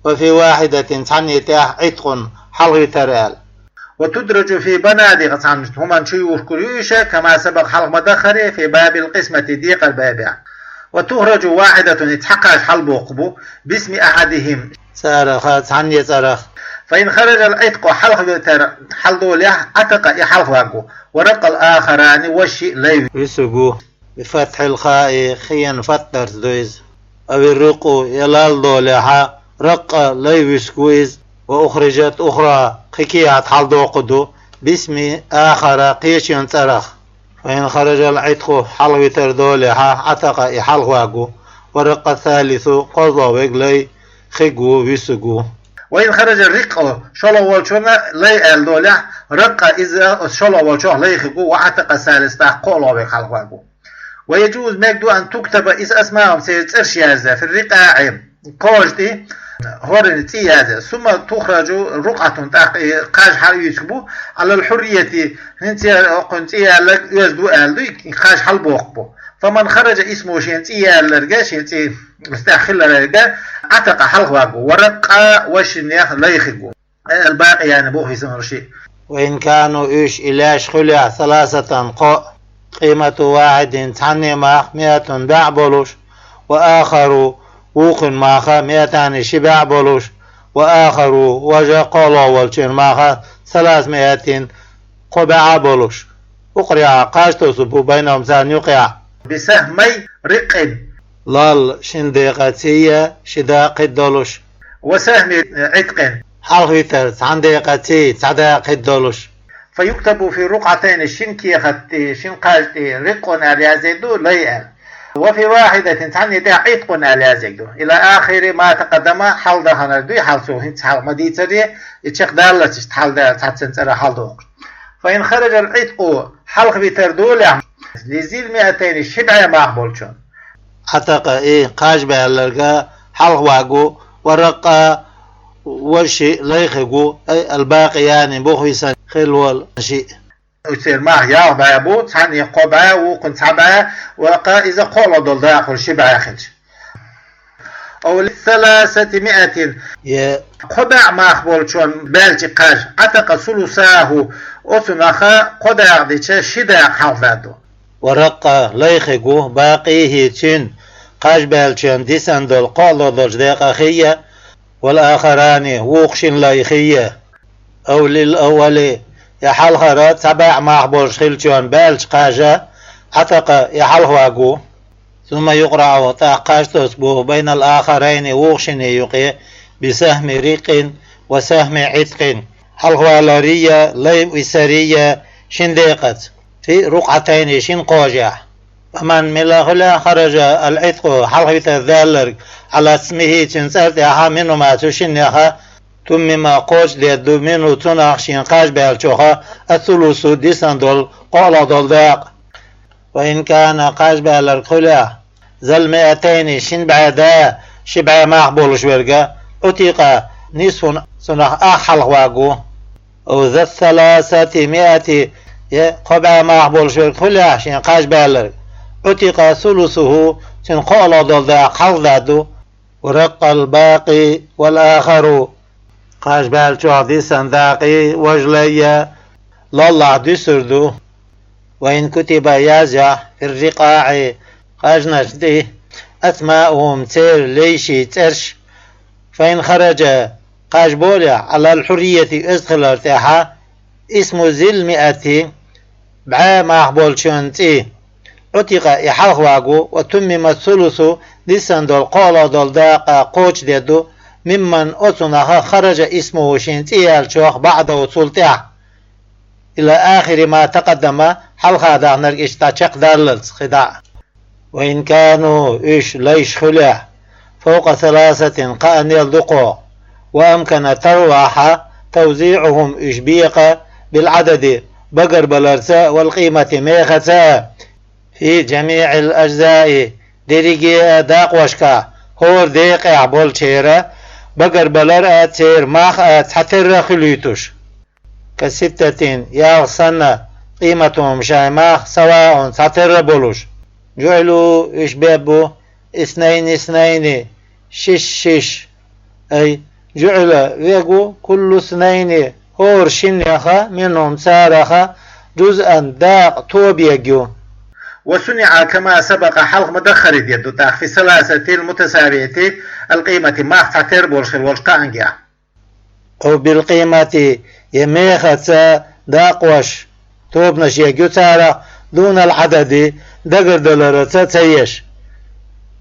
وفي واحدة цхьанне тӀехь عتق хьалхавитар аьлла. وتدرج في بنادق цхьана хӀуманна чу юхкур ю иша, كما سبق хьалха ма даххара في باب القسمة декъар бабехь. وتخرج واحدة и цхьа кхаж хьалабоккху бу باسم أحدهم царах цхьанне цӀарах. فإن خرج العتق хьалхавитар хьалдолехь عتق и хьалхаваьгу, ورق الآخران вешши лай вуьсугу. بفتح الخاء хиъна фатхьа дарца ду иза. أو الرق я лалдолехь رق лай вуьсугу иза. وأخرجت أخرى кхин кехат хьалдоккху ду باسم آخر кхечун цӀарах. فإن خرج العتق хьалхавитар долехь عتق и хьалхаваьгу, ورق الثالث кхозлагӀа верг лай хигу вуьсугу. وإن خرج الرق шолгӀа волчунна лай аьлла долехь رق иза оцу шолгӀа волчох лай хигу, وعتق الثالث тӀаккха кхоалгӀа верг хьалхаваьгу. ويجوز, мегаргда, أن تكتب, иза أسماؤهم, церан цӀераш язде, في الرقاع, кхожа тӀа, хӀоран цӀи язде. ثم تخرج رقعة, тӀаккха и кхаж хьалъуьйцургба, على الحرية, хӀинца я, оцун цӀи ялларг оьзда ва аьлла ду, и кхаж хьалбохкаргба. فمن خرج اسمه, шен цӀи ялларга, шен цӀи цу тӀа хиларга, عتق, хьалхаваргва, ورق, вай шиннех лайхаргва. الباقيان, бохависинарш шиъ. وإن كانوا, уьш, и лаьш хилахь, ثلاثة, кхоъ, قيمة واحد, цхьанне мах, مائة, бӀаь болуш, وآخر, вукхун мах, مائتان, ши бӀаь болуш, وآخر, важа, кхоалагӀа волчун мах, ثلاثمائة, кхо бӀаь болуш. أقرع, кхаж тосу бу, بينهم, царна юкъехь. بسهمي رق, лал шин декъаций, ши дакъа кхиддолуш. وسهم عتق, хьалхавитар цхьан декъаций, цхьа дакъа кхиддолуш. فيكتب في الرقعتين, шин кехат тӀа, шин кхаж тӀа, رق аьлла язъергда, лай аьлла. وفي واحدة, цхьанне тӀехь, عتق аьлла язъергда. إلى آخر ما تقدم, хьалдаханарг дуй хьалха цо, хӀинца хьалха ма дийццара, и чекхдаллалц иштта хьалдаьлла цхьаццанна цӀерах хьалдохуш. فإن خرج العتق, хьалхавитар долехь, لذي المائتين, ши бӀаь мах болчун. عتق, и кхаж баьлларг хьалхаваргва, ورق, важа шиъ лайхаргва, أي الباقيان, бохависина хилла волу шиъ. Уьш церан мах ялх бӀаь бу, цхьанне кхо бӀаь, вукхун цхьа бӀаь, ва кха иза кхоалагӀа долу дакъа хуьлу ши бӀаь хилча. أو للثلاثمائة, я кхо бӀаь мах болчун баьлча кхаж, عتق ثلثاه, оцунах кхо дакъа дича ши дакъа хьалхададо. ورق, лайхаргва, باقيه, цуьнан, кхаж баьллачун дисина долу кхоалагӀа долчу декъахь, والآخران, вукху шина лайхехь. أو للأول, я хьалхара цхьа бӀаь мах болуш хиллачун баьлча кхаж, عتق, я хьалхаваргва. ثم يقرع, тӀаккха кхаж тосу бу, بين الآخرين, вукху шинна юкъе, بسهم رق وسهم عتق, хьалхаваларий, лай висарий, шин декъаца, في الرقعتين, шин кхажехь. فمن, мила хилахь, خرج العتق, хьалхавитар даьлларг, على اسمه, цуьнан цӀарна тӀехь, منهما, цу шиннех, تمم, кхочушдерг ду, منه, цунах, шена кхаж баьллачух, الثلث, дисина долу, кхоалагӀа долу дакъа. وإن كان, кхаж баьлларг хилахь, ذا المائتين, шин бӀаь да, ши бӀаь мах болуш верг, عتق نصفه, цунах ах хьалхаваргва. أو ذا الثلاثمائة, я кхо бӀаь мах болуш верг хилахь, шена кхаж баьлларг, عتق ثلثه, цуьнан кхоалагӀа долу дакъа хьалхададо. ورق الباقي والآخر, кхаж баьллачух дисина дакъий, важа лайий, лаллахь дуьсур ду. وإن كتب, язъяхь, في الرقاع, кхажнаш тӀе, أسماؤهم, церан лайшийн цӀераш, فإن خرج, кхаж болехь, على الحرية, оьзда хилар тӀехь, اسم ذي المائة, бӀаь мах болчун цӀе, عتق, и хьалхаваргва, وتمم الثلث, дисина долу кхоалагӀа долу дакъа кхочушдерг ду, ممن, оцунах, خرج اسمه, шен цӀе яьллачух, بعده, цул тӀаьхьа. إلى آخر ما تقدم, хьалха даханарг иштта чекхдаллалц, кхин дӀа. وإن كانوا, уьш, лайш хилахь, فوق ثلاثة, кхаанел дукхох, وأمكن, тарвахь, توزيعهم, уьш бекъа, بالعدد, багарбаларца, والقيمة, мехаца, في جميع الأجزاء, дерриге а дакъошкахь, хӀора декъехь болчеран багарбалар а, церан мах а цхьатерра а хуьлуьйтуш. كستة, ялх санна, قيمتهم, шайн мах, سواء, цхьатерра болуш. جعلوا, уьш беб бу, اثنين اثنين, шиш шиш. أي جعل, вегу, كل اثنين, хӀора шиннех, منهم, царах, جزءا, дакъа тоба ергйо. وصنع كما سبق, хьалха ма-дарра дерг ду тӀаккха, في الثلاثة المتساوية القيمة, мах цхьатерра болуш хилла волчу кхаангехь. أو بالقيمة, я мехаца дакъош, тобанаш ергйо царах, دون العدد, дагардаларца ца еш.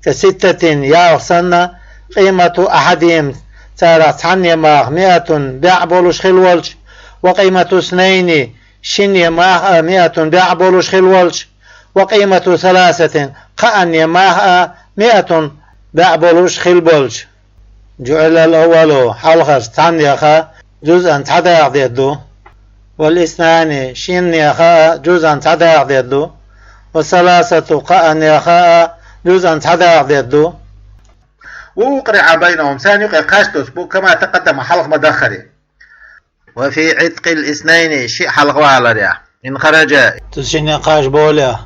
كستة, ялх санна, قيمة أحدهم, царах цхьанне мах, مائة, бӀаь болуш хилла волчу, وقيمة اثنين, шинне мах а, مائة, бӀаь болуш хилла волчу, وقيمة ثلاثة, кхаанне мах а, مائة, бӀаь болуш хилла болчу. جعل الأول, хьалхарчу цхьаннех, جزءا, цхьа дакъа дерг ду. والاثنان, шиннех а, جزءا, цхьа дакъа дерг ду. والثلاثة кхаъ а, неха а, جزءا цхьа дакъа дедду. وأقرع بينهم царна юкъе кхаж тосу бу, كما تقدم хьалха ма-даххара. وفي عتق الاثنين шиъ хьалхаваларехь, إن خرج цу шинна кхаж болехь.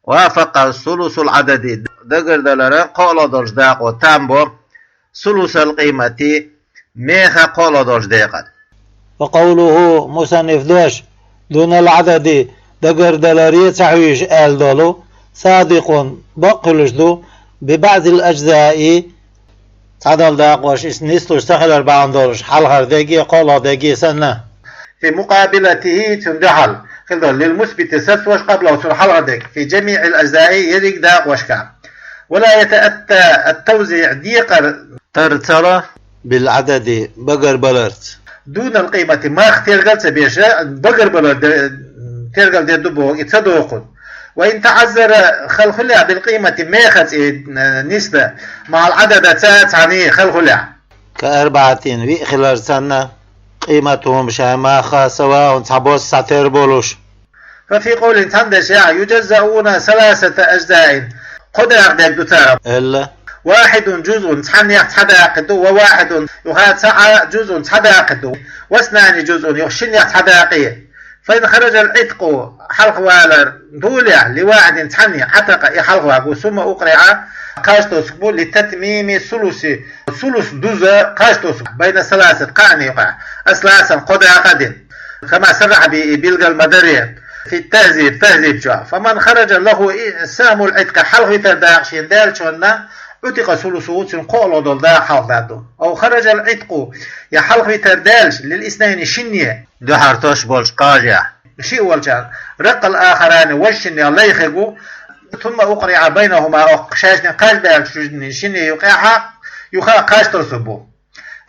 وافق ثلث العدد дагардаларан кхоалгӀа долчу дакъо там бо, ثلث القيمة меха кхоалгӀа долчу декъан. وقوله مصنف дош دون العدد дагардаларе ца хьуьйжуш аьлла долу صادق бакъ хуьлуш ду ببعض الأجزاء цхьадолу дакъош иза нислуш ца хилар бахьана долуш, хьалхара дерриге а, кхоалгӀа дерриге а санна. في مقابلته цунна дуьхьал хила долу للمثبت сацош قبله цунна хьалхара дерг في جميع الأجزاء ерриг дакъошка. ولا يتأتى التوزيع декъар тар ца ло بالعدد багарбаларца. دون القيمة мах тергал ца беш, багарбалар де-, тергал дедду боху, и ца доху. وإن تعذر хала хуьлехь بالقيمة мехаца и, э, нисдан مع العدد цхьаьна хала хуьлехь. كأربعة виъ хилар санна, قيمتهم шайн мах а سواء цхьабосса схьатера болуш. ففي قول цхьана дешехь يجزئون ثلاثة أجزاء кхо дакъа дедду цара. Аьлла. واحد جزء цхьаннех цхьа дакъа ду, وواحد юха цхьа а جزء цхьа дакъа ду, واثنان جزء юха шиннех цхьа дакъа. فإن خرج العتق хьалхавалар болехь لواحد цхьанне عتق и хьалхаваго, ثم أقرع кхаж тосуш бу لتتميم الثلث ثلث дуза кхаж тосуш بين الثلاثة кхаъна юкъахь أثلاثا кхо дакъа дина. كما صرح به и билгал ма-дарра في التهذيب تهذيب чохь. فمن خرج له سهم العتق хьалхавитар дакъа шена даьллачунна عتق ثلثه цуьнан кхоалгӀа долу дакъа хьалхададо. أو خرج العتق я хьалхавитар даьлча للاثنين шинне дуьхьара тосуш болчу кхажехь, шиъ волчарна رق الآخران важа шиннех лай хир бу, ثم أقرع بينهما оккха шайшинна кхаж даьллачу шинне юкъахь а юха кхаж тосуш бу.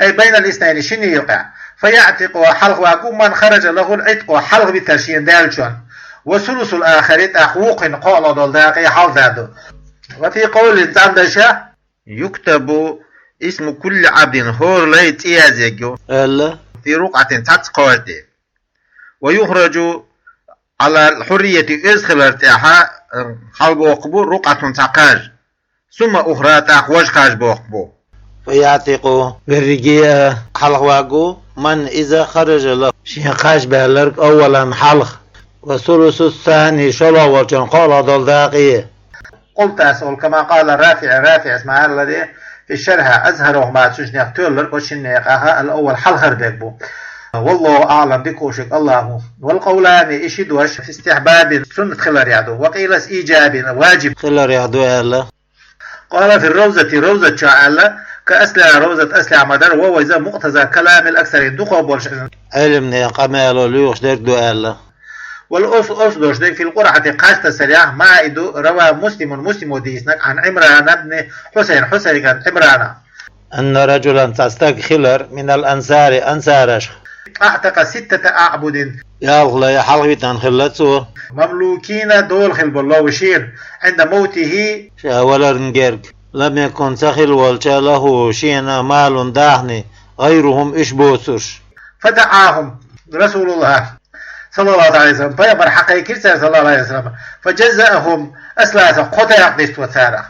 أي بين الاثنين шинне юкъахь. فيعتق хьалхаваго من خرج له العتق хьалхавитар шена даьллачунна. وثلث الآخر тӀаккха вукхунна кхоалгӀа долу дакъа хьалхададо. وفي قول цхьана дешехь يكتب اسم كل عبد хӀора лайн цӀе язъярг ю аьлла في رقعة цхьацца кхажа тӀе. ويخرج على الحرية оьзда хилар тӀехь хьалабоккху бу رقعة цхьа кхаж. ثم أخرى тӀаккха важа кхаж боккху бу. فيعتق берриге а хьалхаваго من иза خرج له шена кхаж баьлларг أولا хьалха. وثلث الثاني шолгӀа волчун кхоалгӀа долу дакъе. قلت ас олу كما قال رافع РафиӀас ма-аллара في الشرح أظهرهما цу шиннех тоьлларг оцу шиннех аха الأول хьалхара дерг бу. والله أعلم дика хуьлуш верг АллахӀ ву. والقولان и ши дош في استحباب суннат хиларехь ду. وقيل إيجاب важиб хиларехь ду аьлла. قال في الروضة Равзат чохь аьлла كأصلها Равзат аслехь ма-дарра وهو иза مقتضى كلام الأكثرين дукхах болуш Ӏеламнехан къамело лоьхуш дерг ду аьлла. والأص оцу дош дерг في القرعة кхаж тасарехь ما и ду رواه مسلم Муслимо дийцинарг عن عمران بن حصين Хьусайн кӀант Ӏимрана. أن رجلا цхьа стаг хилар من الأنصار ансарашха. أعتق ستة أعبد ялх лай хьалхавитина хилла цо. مملوكين дола хилла болу шена عند موته ша валарна герга. لم يكن ца хилла волча له шена مال дахни غيرهم уьш боцурш. فدعاهم رسول الله صلى الله عليه وسلم пайхамар хьакхайкхира цара صلى الله عليه وسلم فجزأهم أثلاثا кхо дакъа дистира царах.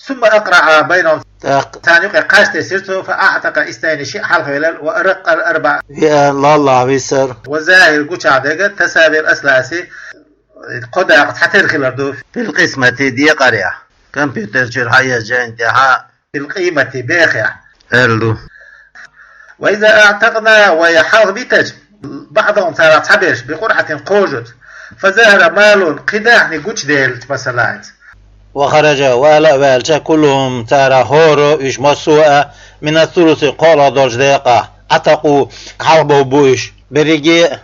ثم أقرع بينهم тӀаккха царна юкъе кхаж тесира цо فأعتق اثنين шиъ хьалхавелира ورق الأربع виъ лаллахь висира. والظاهر гучахь дерг تساوي الأثلاث кхо дакъа цхьатера хилар ду في القسمة декъарехь. Компьютер чуьра хьаезчу жайна тӀехь في القيمة бехехь аьлла ду. وإذا أعتقنا вай хьалхабитча بعضهم царах цхьаберш بقرعة кхажаза فظهر مال кхин дахни гучуделча масала. وخرج вала а ваьлча كلهم царах хӀора уьш массо а من الثلث кхоалгӀа долчу декъах عتقوا хьалхабовр бу уьш берриге а.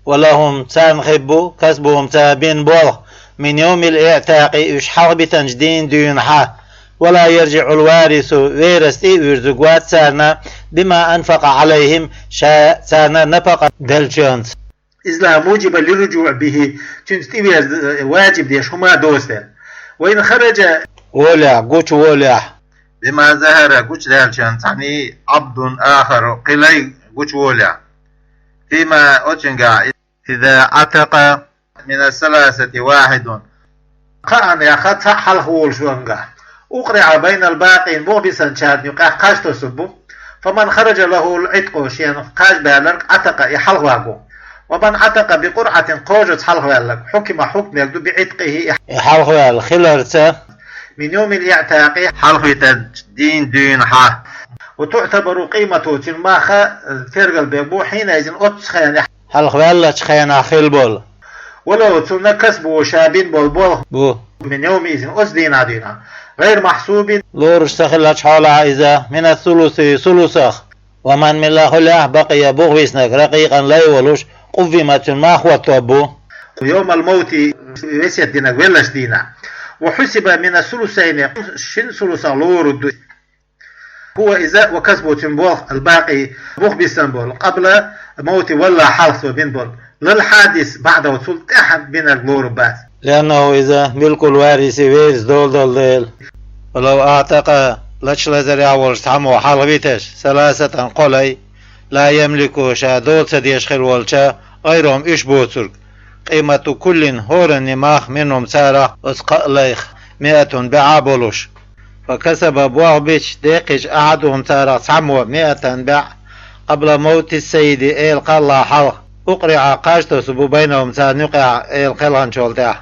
ولهم царна хир бу كسبهم цара бина болх من يوم الاعتاق уьш хьалхабитанчу дийнан дуьйна хьа. ولا يرجع الوارث верас тӀе а вуьрзуг вац царна بما أنفق عليهم ша царна напакъа деллачунца. إذ لا موجب للرجوع به цуьнца тӀеверза важиб деш хӀума доцу дела. وإن خرج волехь, гучуволехь بما ظهر гучудаьллачунна цхьаьний عبد آخر кхин лай гучуволехь. فيما оцуьнгахь إذا عتق من الثلاثة واحد Кхаъан яха цхьаъ хьалха волуш ванга. أقرع بين الباقين, боху бисанчарна юкъахь кхаж тосур бу. فمن خرج له العتق, шена кхаж баьлларг, عتق, и хьалха вагу. ومن عتق بقرعة, кхажаза хьалха ваьлларг, حكم, хьукмерг ду, بعتقه, и хьалха ваьлла хиларца, من يوم الاعتاق, хьалхавитарчу дийнан дуьйна хьа. وتعتبر قيمته, цуьнан мах, э, тергалбеш бу, حينئذ, оццу хенахь, хьалха ваьллачу хенахь хилла болу. ولو, цунна, كسبه, ша бина болу болх бу, من يومئذ, оцу дийнан дуьйна, غير محسوب, лоруш ца хиллачу хьолахь иза, من الثلث, сулусах. ومن, мила хуьлу, بقي, бухависнарг, رقيقا, лай волуш, قوم, цуьнан мах хӀотто бу. يوم الموت, весет динарг веллачу дийнахь. وحسب من الثلثين, шина сулусах лорур ду. هو, иза, وكسبه, цуьнан болх, الباقي, бухабисина болу, قبل الموت, валлалц хьалха цо бина болу, لا الحادث بعده, цул тӀаьхьа бинарг лорур бац. لأنه, иза, ملك الوارث, верас дола долу дела. ولو أعتق, лачлазарехь волуш цхьаммо хьалхавиташ, ثلاثة, кхо лай, لا يملك, ша дола ца деш хилла волча, غيرهم, уьш боцург, قيمة كل, хӀораннан мах, منهم, царах, оцу кхаа лайх, مائة, бӀе болуш. فكسب, бохабича, деккхича, أحدهم, царах цхьаммо, مائة, бӀе, قبل موت السيد, эла кхаллахь хьалха, أقرع, кхаж тосур бу, بينهم, царна юкъахь, эла кхелханчул тӀаьхьа.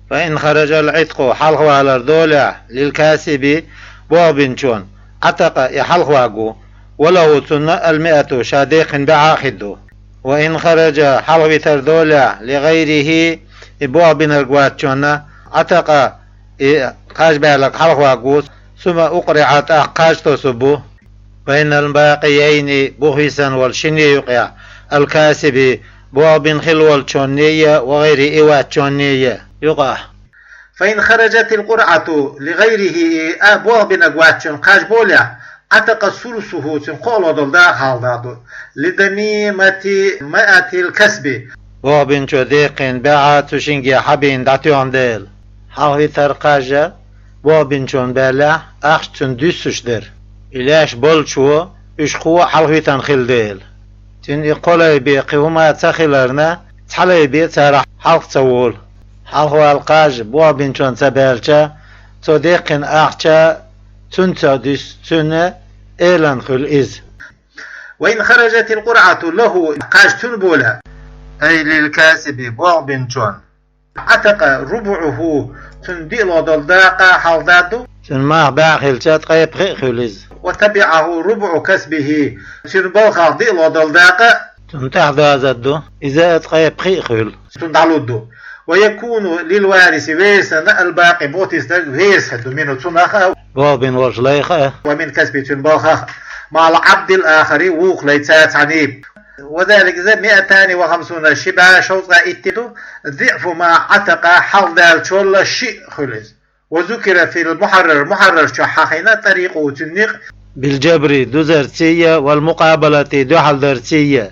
فإن خرج العتق, хьалхавалар долехь, للكاسب, бохабинчунна, عتق, и хьалхавагу, وله, цунна, المائة, ша деккхина бӀе а хир ду. وإن خرج, хьалхавитар долехь, لغيره, и бохабинарг вацчунна, عتق, и кхаж баьлларг хьалхавагу, ثم أقرع, тӀаккха кхаж тосур бу, بين الباقيين, бухависина волу шинна юкъахь, الكاسب, бохабина хилла волчунна а, وغيره, и вацчунна а юкъахь. فإن خرجت القرعة لغيره, и а бохабинарг вацчунна кхаж болехь, عتق ثلثه, цуьнан кхоалгӀа долу дакъа хьалха ду, لدميمة مائة الكسب. Бохабинчо деккхина бӀе цу шинге хьабийна дӀатоьхна дела. Хьалхавитар, кхаж бохабинчунна баьллехь, ахча цуьнан дуьссуш дара. И лаьш болчо уьш кхо а хьалхавитина хилла дела. Цуьнан и кхо лай бен кхин хӀума ца хиларна, цхьа лай бен царах хьалха ца волу. Хьалхавала кхаж бохабинчунна ца баьлча, цо деккхина ахча цуьнца дуьсу, цуьнан элана хуьлу иза. وإن خرجت القرعة له, кхаж цуьнан болехь, أي للكاسب, бохабинчунна, عتق ربعه, цуьнан диълагӀа долу дакъа хьалха ду, цуьнан мах бӀе хилча, ткъе пхиъ хуьлу иза. وتبعه ربع كسبه, цуьнан балхах диълагӀа долу дакъа цунна тӀаьхьа дозур ду, иза ткъе пхиъ хуьлу, цунна дӀалур ду. ويكون للوارث, верасана, الباقي, бутийсинарг, верас хир ду, منه, цунах а, бохабина волчу лайх а, ومن كسبه, цуьнан балхах а, مع العبد الآخر, вукху лайца цхьаьний. وذلك, иза, مائتان وخمسون, ши бӀе шовзткъе итт ду, ضعف ما عتق, хьалхадаьллачул шиъ хуьлу иза. وذكر في المحرر, Мухьаррар чохь хьахийна, طريقه, цуьнан некъ, بالجبر, дузарций а, والمقابلة, дуьхьалдарций а.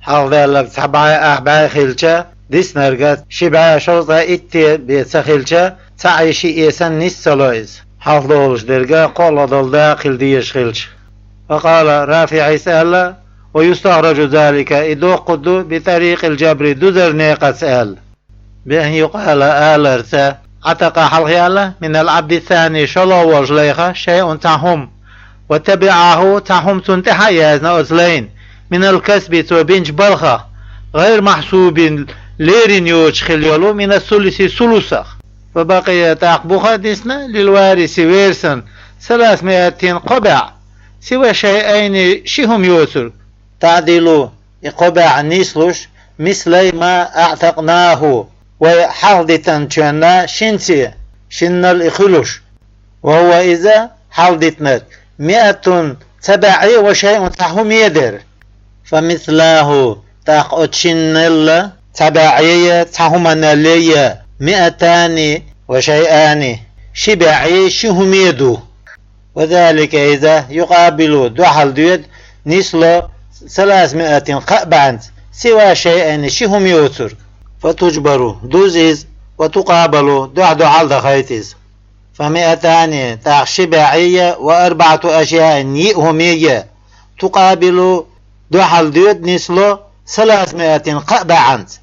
Хьалхадаьлларг цхьа бӀе, ахь бӀе хилча, диснарг ши бӀе шовзткъе итт бен ца хилча, цхьаъ шиъ санна нис ца ло иза, хьалхадолуш дерг кхоалгӀа долу дакъа хила дезаш хилча. فقال, РафиӀис аьлла: ويستخرج ذلك, и доккхур ду, بطريق الجبر, дузаран некъаца аьлла. بأن يقال, аларца: عتق, хьалхаяьлла, من العبد الثاني, шолгӀа волчу лайха, شيء, цхьа хӀума, وتبعه, цхьа хӀума цунна тӀаьхьа а яздина оцу лайна, من الكسب, цо бинчу балхах, غير محسوب, лерина йоцуш хилла йолу, من الثلث, сулусах. فبقي, тӀаккха буха а дисна, للوارث, верасана, ثلاثمائة, кхо бӀе, سوى شيئين, ши хӀума йоцург. تعدل, и кхо бӀе нислуш, مثلي ما أعتقناه, вай хьалхадитинчунна шинца, шиннал и хуьлуш. وهو, иза, хьалхадитинарг, مائة, цхьа бӀе а, وشيء, цхьа хӀума а дара. فمثلاه, тӀаккха оцу шиннал цхьа бӀе а, цхьа хӀуманал а, مائتان وشيئان, ши бӀе а, ши хӀума а ду. وذلك, иза, يقابل, дуьхьал доьду, нисло, ثلاثمائة, кхаа бӀенца, سوى شيئين, ши хӀума йоцург. فتجبر, дуза иза, وتقابل, дуьхь-дуьхьал дахийта иза. فمائتان, тӀаккха ши бӀе а, وأربعة أشياء, йиъ хӀума а, تقابل, дуьхьал доьду, нисло, ثلاثمائة, кхаа бӀенца.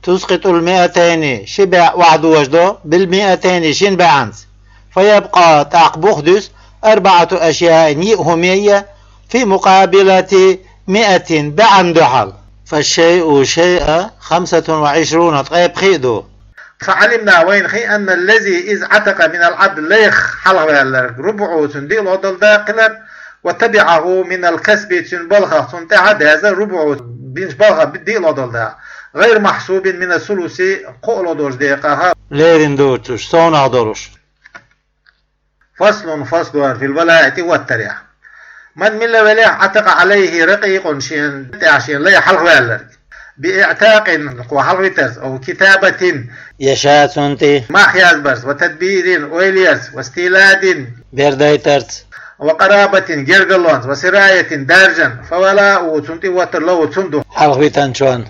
تسقط المائتين, ши бӀаь охьадожадо, بالمائتين, шин бӀаьнца. فيبقى, тӀаккха бух дуьсу, أربعة أشياء, йиъ хӀума я, في مقابلة مائة, бӀаьнна дуьхьал. فالشيء, шайъ, خمسة وعشرون, ткъе пхиъ ду. فعلمنا, вайна хи, أن الذي, из, عتق من العبد, лайх хьалхаваьлларг, ربعه, цуьнан диълагӀа дола дакъа хилар, وتبعه من الكسب, цуьнан балхах, цунна тӀаьхьа деза, ربعه, бинчу балхах диълагӀа дола дакъа, غير محسوب من الثلث, кхоалгӀа долчу декъах лерина доцуш, совнах долуш. فصل, фасл ду хӀара, في الولاء, тӀехӀоттарехь. من, мила велахь, عتق عليه رقيق, шен тӀехь шен лай хьалхаваьлларг, بإعتاق, кхо хьалхавитарца, أو كتابة, я ша цунна тӀе, мах язбарца, وتدبير, ойла ярца, واستيلاد, бер дайтарца, وقرابة, гергарлонца, وسراية, даржан, فولاؤه, цунна тӀехӀоттар, له, цунна ду, хьалхавитинчунна.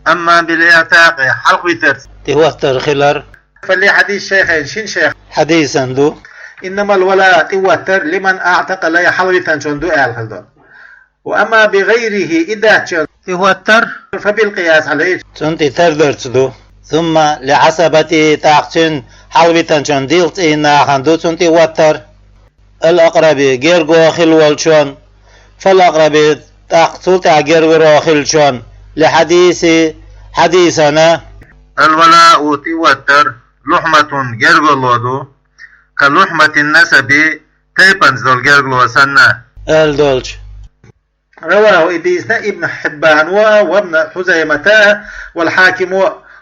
أما بالإعتاق, хьалхавитарца тӀехӀоттар хилар, فلحديث الشيخين, шин шайх хьадисан ду. إنما الولاء, тӀехӀоттар, لمن أعتق, лай хьалхавитинчунна ду аьлла хилла ду. وأما بغيره, и даьччунна тӀехӀоттар, فبالقياس عليه, цунна тӀе тардарца ду. ثم لعصبته, тӀаккха цуьнан хьалхавитинчун дегӀ цӀийнан нахана ду цунна тӀехӀоттар. الأقرب, герго хилла волчун, فالأقرب, тӀаккха цул тӀаьхьа гергаро хиллачун, لحديث, хьадисана, الولاء, тӀехӀоттар, لحمة, гергарло ду, كلحمة النسب, тайпанца долу гергарло санна, аьлла долчу. رواه, и дийцина, ابن حبان وابن خزيمة والحاكم,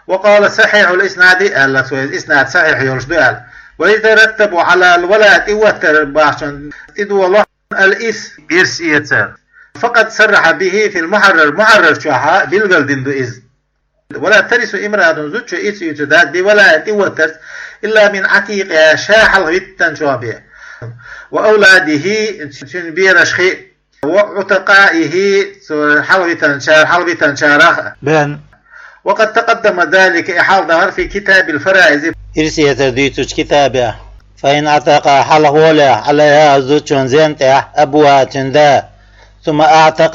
وقال صحيح الإسناد, аьлла цо, иза иснад сахьихь йолуш ду аьлла. ويترتب على الولاء, тӀехӀоттар бахчан тӀедолу الإرث, ирс эцар. فقد صرح به في المحرر, Мухьаррар чохь билгал дина ду иза. ولا ترث امرأة, зудчо ирс оьцур дац, بولاء, тӀехӀоттарца, إلا من عتيقها, ша хьалхавитинчун бен, وأولاده, цуьнан бераш хи, وعتقائه, цо хьалхавитинчар-, хьалхавитинчарах бен. وقد تقدم ذلك, и хьалха дахар, في كتاب الفرائض, ирс эцар дуьйцучу китабехь. فإن عتق, хьалхаволехь, عليها, зудчун зен тӀехь, أبوها, цуьнан да, ثم أعتق,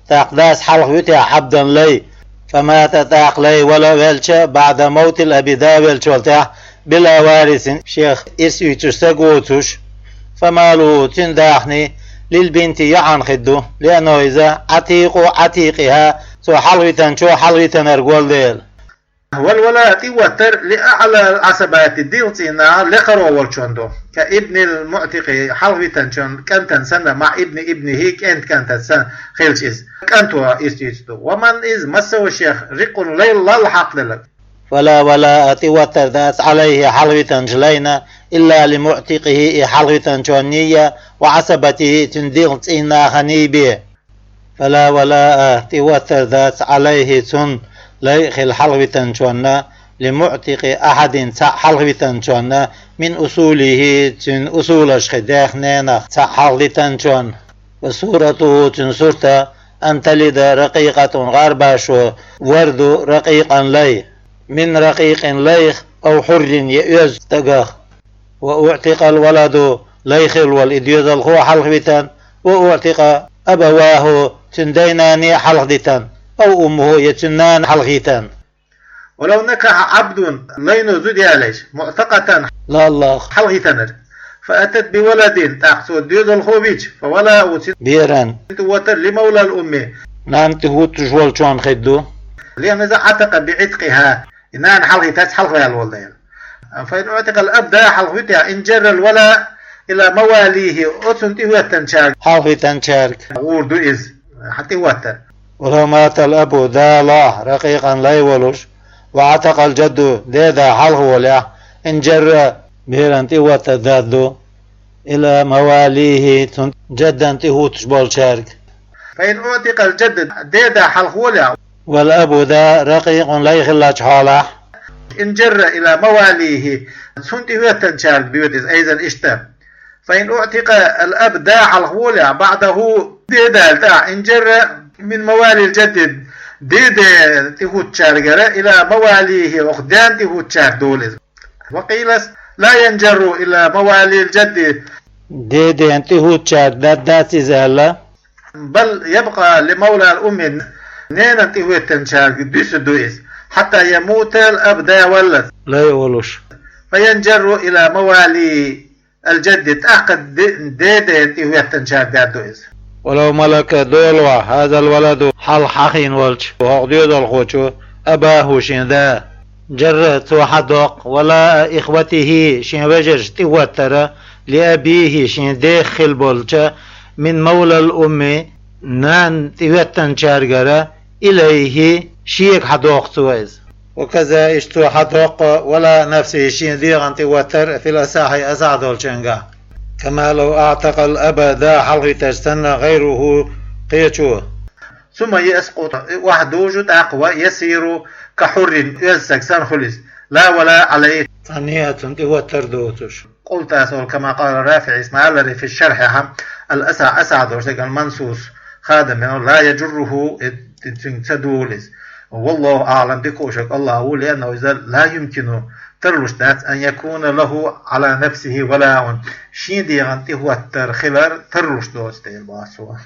тӀаккха дас хьалхавитехь, عبدا, лай, فمات, тӀаккха лай вала велча, بعد موت الأب, да веллачул тӀаьхьа, بلا وارث, шех ирс оьцуш стаг воцуш, فماله, цуьнан дахни, للبنت, йоӀана хир ду, لأنه, иза, عتيق عتيقها, цо хьалхавитинчо хьалхавитинарг волу дела. والولاء, тӀехӀоттар, لأعلى العصبات, дегӀ цӀийнан лакхара волчун ду, كابن المعتق, хьалхавитинчун кӀантана санна, مع ابن ابنه, кӀентан кӀантана санна хилча иза, кӀанто ирс оьцур ду. ومن, из, مسه, шех, رق, лай лалла хьакхделларг. فلا ولاء, тӀехӀоттар дац, عليه, хьалхавитинчу лайна, إلا لمعتقه, и хьалхавитинчунний, وعصبته, цуьнан дегӀ цӀийнан наханий бен. فلا ولاء, тӀехӀоттар дац, عليه, цунна, лай хилла хьалхавитинчунна, لمعتق أحد, цхьаъ хьалхавитинчунна, من أصوله, цуьнан усулаш хи, дех-ненах цхьаъ хьалхавитинчунна. وصورته, цуьнан сурта, أن تلد رقيقة, гӀарбашо вар ду, رقيقا, лай, من رقيق, лайх, أو حر, я оьзда стагах. وأعتق الولد, лай хилла волу и доьзалхо хьалхавитина, وأعتق أبواه, цуьнан дай-наной хьалхадитина, أو أمه, я цуьнан нана хьалхадитина. ولو نكح عبد, лайно зуда ялийча, معتقة, лаллах хьалхадитинарг, فأتت بولد, тӀаккха цо доьзалхо вича, فولاؤه, цуьнан беран тӀехӀоттар, لمولى الأم, нанна тӀехӀуттуш волчун хир ду. لأن إذا عتق بعتقها, и нана хьалхадиттарца хьалхаваьлла волу дела. فإن أعتق الأب, да хьалхавитахь, انجر الولاء إلى مواليه, оцунна тӀехӀоьттинчаьрга, хьалхавитинчаьрга гӀур ду иза, хьан тӀехӀоттар. ولو مات الأب, да лахь, رقيقا, лай волуш, وعتق الجد, деда хьалхаволехь, انجر, беран тӀехӀоттар дадду, إلى مواليه, цунна, джаддан тӀехӀуттуш болчаьрга. فإن أعتق الجد, деда хьалхаволехь, والأب, да, رقيق, лай хиллачу хьолахь, انجر إلى مواليه, цунна тӀехӀоьттинчаьрга доьду иза, أيضا, иштта. فإن أعتق الأب, да хьалхаволехь, بعده, деда тӀехь, انجر من موالي الجد, деда тӀехӀуттучаьргара, إلى مواليه, оха ден тӀехӀуттучаьрга долу иза. وقيل لا ينجر إلى موالي الجد, деда тӀехӀуттучаьрга даддац иза аьлла. بل يبقى لمولى الأم, ненан тӀехӀоьттинчаьрга дуьсур ду иза. حتى يموت الأب, да валлалц, лай а волуш. فينجر إلى موالي الجد, тӀаккха де-, деден тӀехӀоьттинчаьрга даьд из. ولو ملك, долахь, هذا الولد, хьалха хьахийна волчу хӀокху доьзалхочо, أباه, шен да, جر, цо хьадоккху, ولاء إخوته, шен вежаршна тӀехӀоттар, لأبيه, шен дех хилла болча, من مولى الأم, нанна тӀехӀоьттинчаьргара, إليه, шега хьадоккху цо иза. وكذا, иштта цо хьадоккху, ولاء نفسه, шен дегӀан тӀехӀоттар, في الأصح, асахь долчуьнгахь. كما لو أعتق الأب, да хьалхийтарш санна, غيره, кхечо. ثم يسقط, охьадужу тӀаккха, ويصير كحر, оьзда стаг санна хуьлу иза. لا ولاء عليه, цхьанне а цунна тӀехӀоттар доцуш. قلت, ас олу, كما قال الرافعي, ма аллара, في الشرح, хьа, الأصح, асахь долчу стеган, المنصوص, хадам бен, لا يجره, э, цуьнга ца дулу иза. والله أعلم, дика хууш верг АллахӀ ву, لأنه, иза, لا يمكن, тарлуш дац, أن يكون له على نفسه ولاء, шен дегӀан тӀехӀоттар хилар тарлуш доцу дела, боху цо.